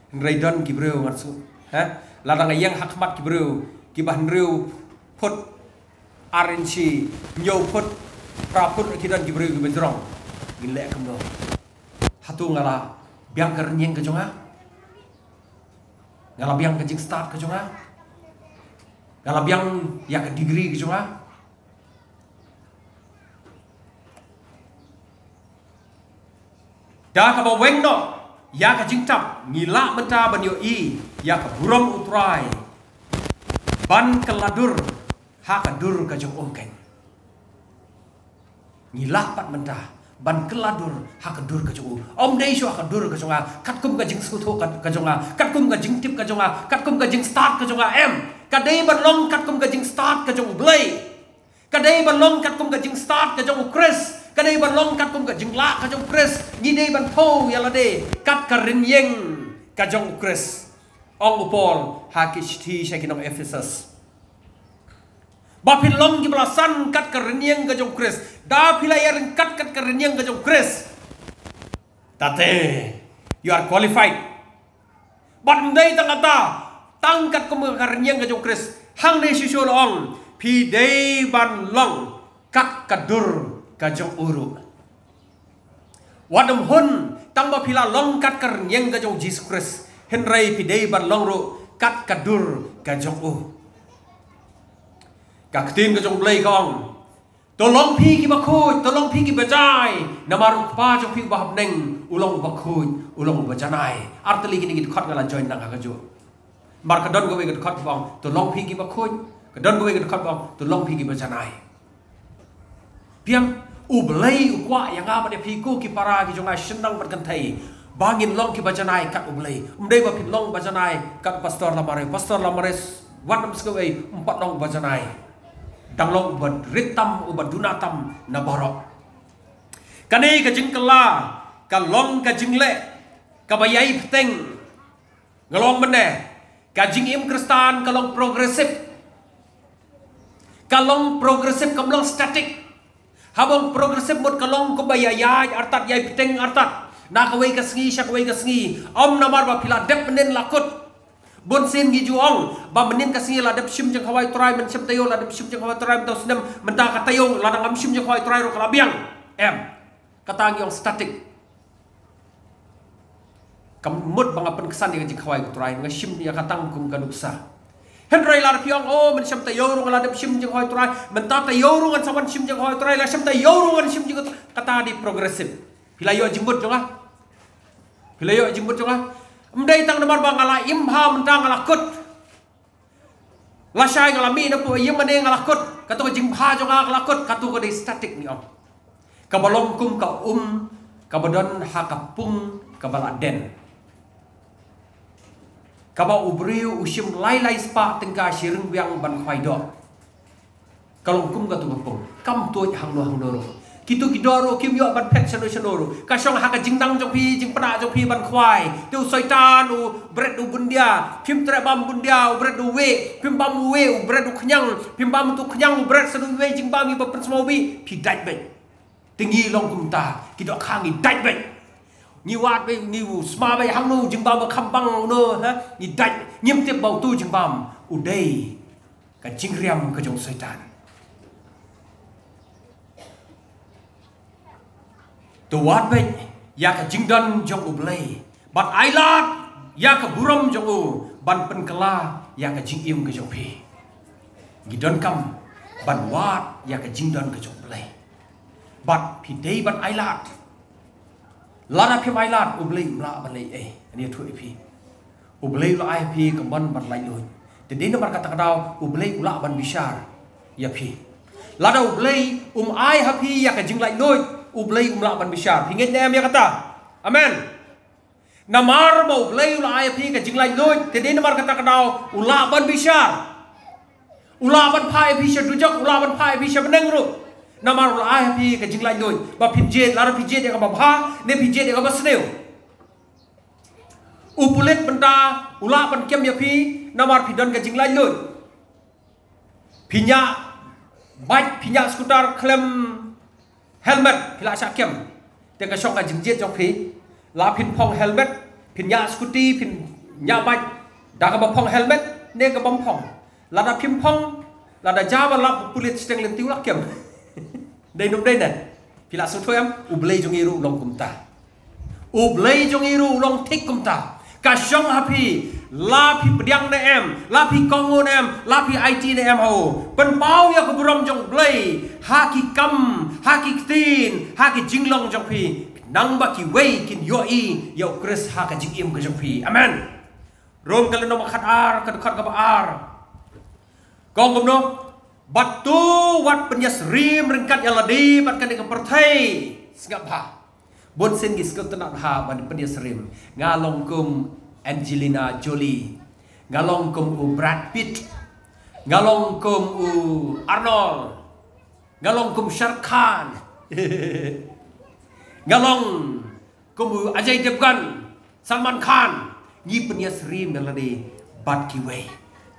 Hynrei don ki briew ngan sngewthuh. Ha? Lada nga ïeng ha khmat ki briew kiba hynriew phut, ar inchi, hynñiew phut, phra phut, ki don ki briew kiba jrong. Ngin leh kumno? Hato nga la biang ka rynïeng ka jong nga? Nga la biang ka jingstad ka jong nga? Nga la biang ïa ka degree ka jong nga? Da kaba weng noh ïa ka jingtap, ngi lah mynta ban ïohi ïa ka burom U Trai ban kylla dur ha ka dur ka jong u keiñ. Ngi lah pat mynta ban kylla dur ha ka dur ka jong u. Ym dei shuh ha ka dur ka jong nga, katkum ka jingsngewthuh ka, ka jong nga, katkum ka jingtip ka jong nga, katkum ka jingstad ka jong nga, em. Ka dei ban long katkum ka jingstad ka jong U Blei. Ka dei ban long katkum ka jingstad ka jong U Khrist. Ka dei ban long katkum ka jinglah ka jong U Khrist. Ngi dei ban thew ïa lade kat ka rynïeng ka jong U Khrist. Ong u Paul ha ki shithi sha ki nong Ephesus, ba phin long kiba la san kat ka rynïeng ka jong U Khrist. Da phi la ïaryngkat kat ka rynïeng ka jong U Khrist, tate, you are qualified. Bad ym dei tang kata, tang katkum ka rynïeng ka jong U Khrist. Hangne shisha la ong, phi dei ban long kat ka dur ka jong u ruh. Wat ym hun tang ba phi la long kat ka rynïeng ka jong U Jisu Khrist, hynrei phi dei ban long ruh kat ka dur ka jong u. Ka ktien ka jong U Blei ka ong, "To long phi kiba khuid, to long phi kiba jai, namar U Kpa jong phi uba ha bneng u long uba khuid, u long uba janai." Ar tylli kine ki dkhot nga la join nang ha kajuh. Namar ka don kawei ka dkhot ba ong, "To long phi kiba khuid." Ka don kawei ka dkhot ba ong, "To long phi kiba janai." Phi ïohi, U Blei u kwah ïa nga bad ïa phi, ko ki para ki jong nga, shynrang bad kynthei, ba ngin long kiba janai kat U Blei. Ym dei ba phin long ba janai kat Pastor Lamare. Pastor Lamare, wat ym sngewthuh, ym pat long ba janai. Dang long uba rit tam, uba duna tam na baroh. Kane ka jingkylla ka long ka jingleh kaba ïai bteng. Nga ong mynne, ka jingim Khristan ka long progressive. Ka long progressive, kam long static. Haba ong progressive mut ka long kumba ïa ïaid artat, ïai bteng artat. Na kawei ka sngi sha kawei ka sngi. Ym namar ba phi la dep mynnin la kut. Bun sien ngi ju ong ba mynnin ka sngi la dep shim jingkhawai U Trai, mynshwa taïew la dep shim jingkhawai U Trai, mynta u snem, mynta ka taïew lada ngam shim jingkhawai U Trai ruh ka la biang. Em. Kata ngi ong static. Kam mut ba nga pynksan ïa ka jingkhawai U Trai, nga shim ïa ka tang kum ka nuksa. Hynrei lada phi ong, "Oh, mynshwa taïew ruh nga la dep shim jingkhawai U Trai, mynta taïew ruh ngan sa wan shim jingkhawai U Trai, la shwa taïew ruh ngan shim jingkhawai U Trai." Kata dei progressive. Phi la ïoh jingmut jong nga? Phi la ïoh jingmut jong nga? Ym dei tang namar ba nga la im bha mynta nga la kut. Lashai nga la mih na pdeng ïing mane nga la kut. Kato ka jingbha jong nga ka la kut. Kato ka dei static ngi ong. Kaba long kum ka um kaba don ha ka pung kaba la den. Kaba u briew u shim lai lai spah tyngka shi ryngwiang ban khwai doh. Ka long kum kato ka pung. Kam tuid hangno hangno ruh. Kito ki doh ruh kim ïoh ban phet shano shano ruh. Ka shong ha ka jingdang jong phi, jingpynah jong phi ban khwai. Te u Soitan u bret u byndia. Phim treh bam byndia, u bret u wieh. Phim bam u wieh, u bret u khñiang. Phim bam uto u khñiang, u bret sa uwei jingbam, iba pynsmawbih. Phi dait beit. Te ngi long kumta. Ki dohkha ngi dait beit. Ngi wad beit, ngi u sma beit hangno jingbam ba kham bang uno, ha? Ngi dait. Ngim tip ba uto u jingbam u dei ka jingriam ka jong u Soitan. To wad beit ïa ka jingdon jong U Blei, bad ailad ïa ka burom jong u ban pynkylla ïa ka jingim ka jong phi. Ngi donkam ban wad ïa ka jingdon ka jong U Blei. Bad phi dei ban ailad. Lada phim ailad, U Blei um lah ban leh ei ei. Ani ïathuh ïa phi. U Blei u la ai ïa phi ka mon ban laitluid. Te dei namar kata ka daw U Blei u lah ban bishar ïa phi. Lada U Blei um ai ha phi ïa ka jinglaitluid, U Blei um lah ban bishar. Phi ngeit ne em ïa kata? Amen. Namar ba U Blei u la ai ha phi ka jinglaitluid, te dei namar kata ka daw u lah ban bishar. U lah ban phah ïa phi sha dujok, u lah ban phah ïa phi sha bneng ruh. Namar u la ai ha phi ka jinglaitluid ba phin jied, lada phi jied ïa kaba bha ne phi jied ïa kaba sniew. U pulit mynta u lah ban kem ïa phi namar phi don ka jinglaitluid. Phi ñiah bike, phi ñiah scooter khlem helmet, phi lah shah kem. Te ka shong ka jingjied jong phi. La phin phong helmet, phin ñiah scooty, phin ñiah bike da kaba phong helmet ne ka bym phong. Lada phim phong, lada jia ba lap u pulit shiteng lynti u lah kem. Dei num dei ne? Phi lah sngewthuh em? U Blei jong ngi ruh u long kumta. U Blei jong ngi ruh u long thik kumta. Ka shong ha phi, la phi pdiang ne em, la phi kohnguh ne em, la phi aiti ne em ha u, pynpaw ïa ka burom jong U Blei ha ki kam, ha ki ktien, ha ki jinglong jong phi, nang ba kiwei kin ïohi ïa U Khrist ha ka jingim ka jong phi. Amen. Rom ka lynnong ba khatar, ka dkhot kaba ar, ka ong kumno? Bad to wat pynïasyriem ryngkat ïa lade bad kane ka pyrthei. Sngap bha. Bun sien ki sngewtynnat bha ban pynïasyriem. Nga long kum Angelina Jolie, nga long kum u Brad Pitt, nga long kum u Arnold, nga long kum Shah Rukh Khan, nga long kum u Ajay Devgan, Salman Khan. Ngi pynïasyriem ïa lade bad kiwei.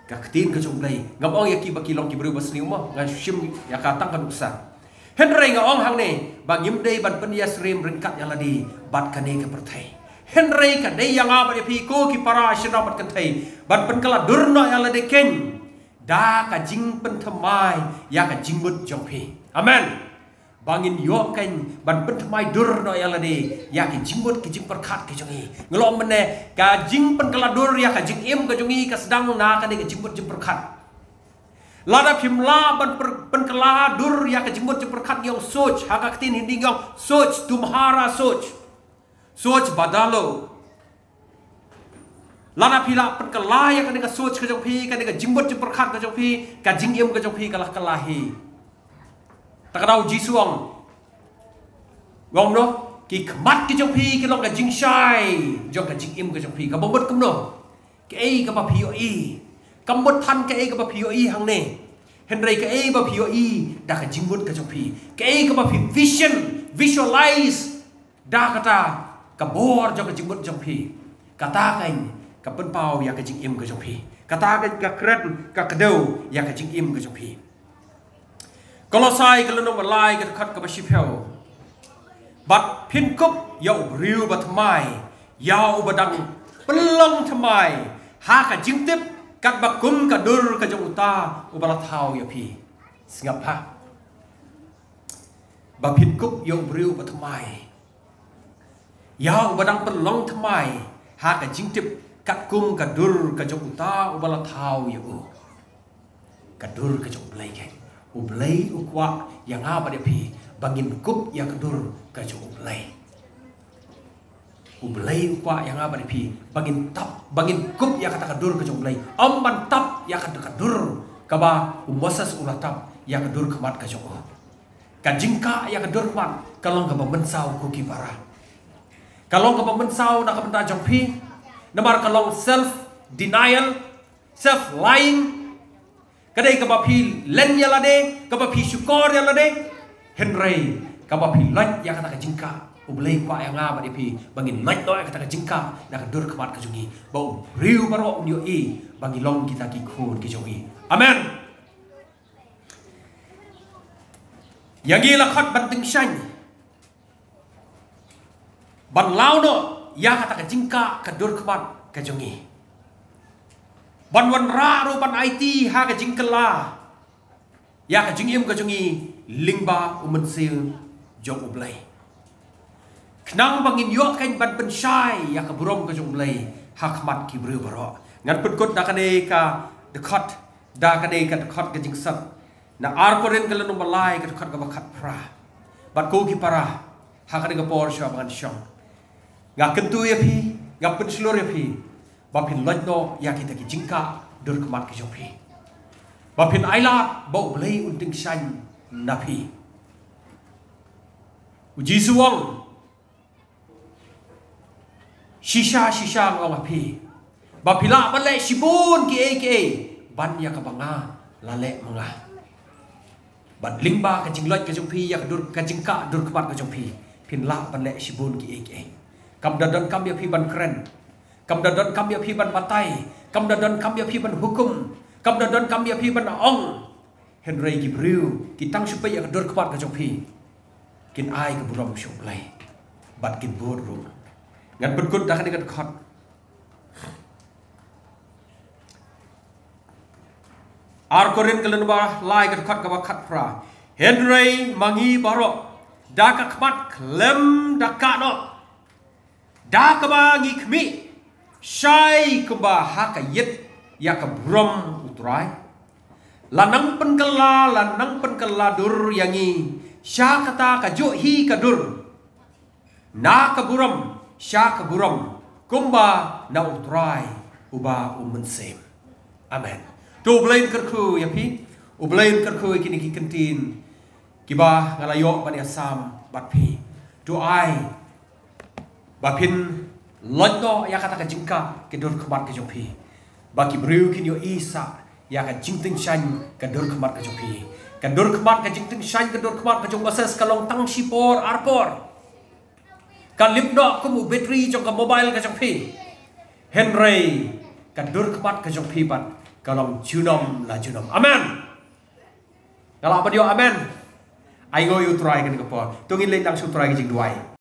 Ka ktien ka jong U Blei, ngam ong ïa ki ba ki long ki briew ba sniew mo, nga shim ïa ka tang ka nuksa. Hynrei nga ong hangne ba ngim dei ban pynïasyriem ryngkat ïa lade bad kane ka pyrthei. Hynrei ka dei ïa nga bad ïa phi ko ki para shynrang bad kynthei ban pynkylla dur noh ïa lade kein da ka jingpynthymmai ïa ka jingmut jong phi. Amen. Ba ngin ïoh kein ban pynthymmai dur noh ïa lade ïa ki jingmut ki jingpyrkhat ki jong ngi. Nga la ong mynne, ka jingpynkylla dur ïa ka jingim ka jong ngi ka sdang na kane ka jingmut jingpyrkhat. Lada phim lah ban pyr-, pynkylla dur ïa ka jingmut jingpyrkhat, ngi ong soch, ha ka ktien Hindi ngi ong soch, tumhara soch. Soch badalo. Lada phi lah pynkylla ïa kane ka soch ka jong phi, kane ka jingmut jingpyrkhat ka jong phi, ka jingim ka jong phi ka la kylla hi. Ta ka daw U Jisu u ong, u ong kumno? Ki khmat ki jong phi ki long ka jingshai jong ka jingim ka jong phi. Kaba mut kumno? Kaei kaba phi ïohi. Kam mut than kaei kaba phi ïohi hangne, hynrei kaei ba phi ïohi da ka jingmut ka jong phi. Kaei kaba phi vision, visualize da kata ka bor jong ka jingmut jong phi, kata kein ka pynpaw ïa ka jingim ka jong phi. Kata kein ka kren, ka kdew ïa ka jingim ka jong phi. Kolosai ka lynnong ba lai, ka dkhot kaba shiphew. Bad phin kup ïa u briew ba thymmai, ïa uba dang pynlong thymmai ha ka jingtip, katba kum ka dur ka jong uta uba la thaw ïa phi. Sngap bha. Ba phin kup ïa u briew ba thymmai, ïa uba dang pynlong thymmai ha ka jingtip, katkum ka dur ka jong uta uba la thaw ïa u. Ka dur ka jong U Blei kein. U Blei u kwah ïa nga bad ïa phi ba ngin kup ïa ka dur ka jong U Blei. U Blei u kwah ïa nga bad ïa phi ba ngin tap, ba ngin kup ïa kata ka dur ka jong U Blei. Ym ban tap ïa ka, ka dur kaba u Moses u la tap, ïa ka dur khmat ka jong u. Ka jingkah ïa ka dur khmat ka long kaba mynsaw ko ki para. Ka long kaba mynsaw na ka bynta jong phi. Namar ka long self denial, self lying. Ka dei kaba phi len ïa lade, kaba phi shukor ïa lade. Hynrei kaba phi loit ïa kata ka jingkah, U Blei u kwah ïa nga bad ïa phi ba ngin loit noh ïa kata ka jingkah na ka dur khmat ka jong ngi, ba u briew baroh un ïohi ba ngi long kita ki khun ki jong ngi. Amen. Ïa ngi la khot ban tyngshaiñ ban law noh ïa kata ka jingkah ka dur khmat ka jong ngi, ban wanrah ruh ban aiti ha ka jingkylla ïa ka jingim ka jong ngi lyngba u Mynsiem jong U Blei, khnang ba ngin ïoh kein ban pynshai ïa ka burom ka jong U Blei ha khmat ki briew baroh. Ngan pynkut da kane ka dkhot, da kane ka dkhot ka jingsaid na Ar Korinth ka lynnong ba lai, ka dkhot kaba khatphra. Bad ko ki para, ha kane ka por shuwa ba ngan shong, nga kyntu ïa phi, nga pynshlur ïa phi ba phin loit noh ïa kita ki jingkah dur khmat ki jong phi, ba phin ailad ba U Blei un tyngshaiñ na phi. U Jisu u ong, Shisha shisha nga ong ha phi ba phi lah ban leh shibun kiei kiei ban ïa kaba nga la leh ma nga. Bad lyngba ka jingloit ka jong phi ïa ka dur, ka jingkah dur khmat ka jong phi, phin lah ban leh shibun kiei kiei. Kam da donkam ïa phi ban kren, kam da donkam ïa phi ban batai, kam da donkam ïa phi ban hukum, kam da donkam ïa phi ban ong. Hynrei ki briew ki tang shu peit ïa ka dur khmat ka jong phi, kin ai ka burom sha U Blei bad kin bud ruh. Ngan pynkut da kane ka dkhot. Ar Korinth ka lynnong ba lai ka dkhot kaba khatphra. Hynrei ma ngi baroh, da ka khmat khlem da kah noh, da kaba ngi khmih, shai kumba ha ka ïit ïa ka burom U Trai, la nang pynkylla, la nang pynkylla dur ïa ngi sha kata kajuh hi ka dur, na ka burom sha ka burom, kumba na U Trai uba U Mynsiem. Amen. To U Blei un kyrkhu ïa phi, U Blei un kyrkhu ïa kine ki kyntien kiba nga la ïoh ban ïasam bad phi. To ai ba phin loit noh ïa kata ka jingkah ka dur khmat ka jong phi, ba ki briew kin ïohi sa ïa ka jingtyngshaiñ ka dur khmat ka jong phi. Ka dur khmat, ka jingtyngshaiñ ka dur khmat ka jong Moses ka long tang shipor arpor. Ka lip noh kum u battery jong ka mobile ka jong phi. Hynrei ka dur khmat ka jong phi pat ka long junom la junom. Amen. Nga lah ban ïoh amen? Ai ngoi ïa U Trai kane ka por. To ngin leit lang sha U Trai ka jingduwai.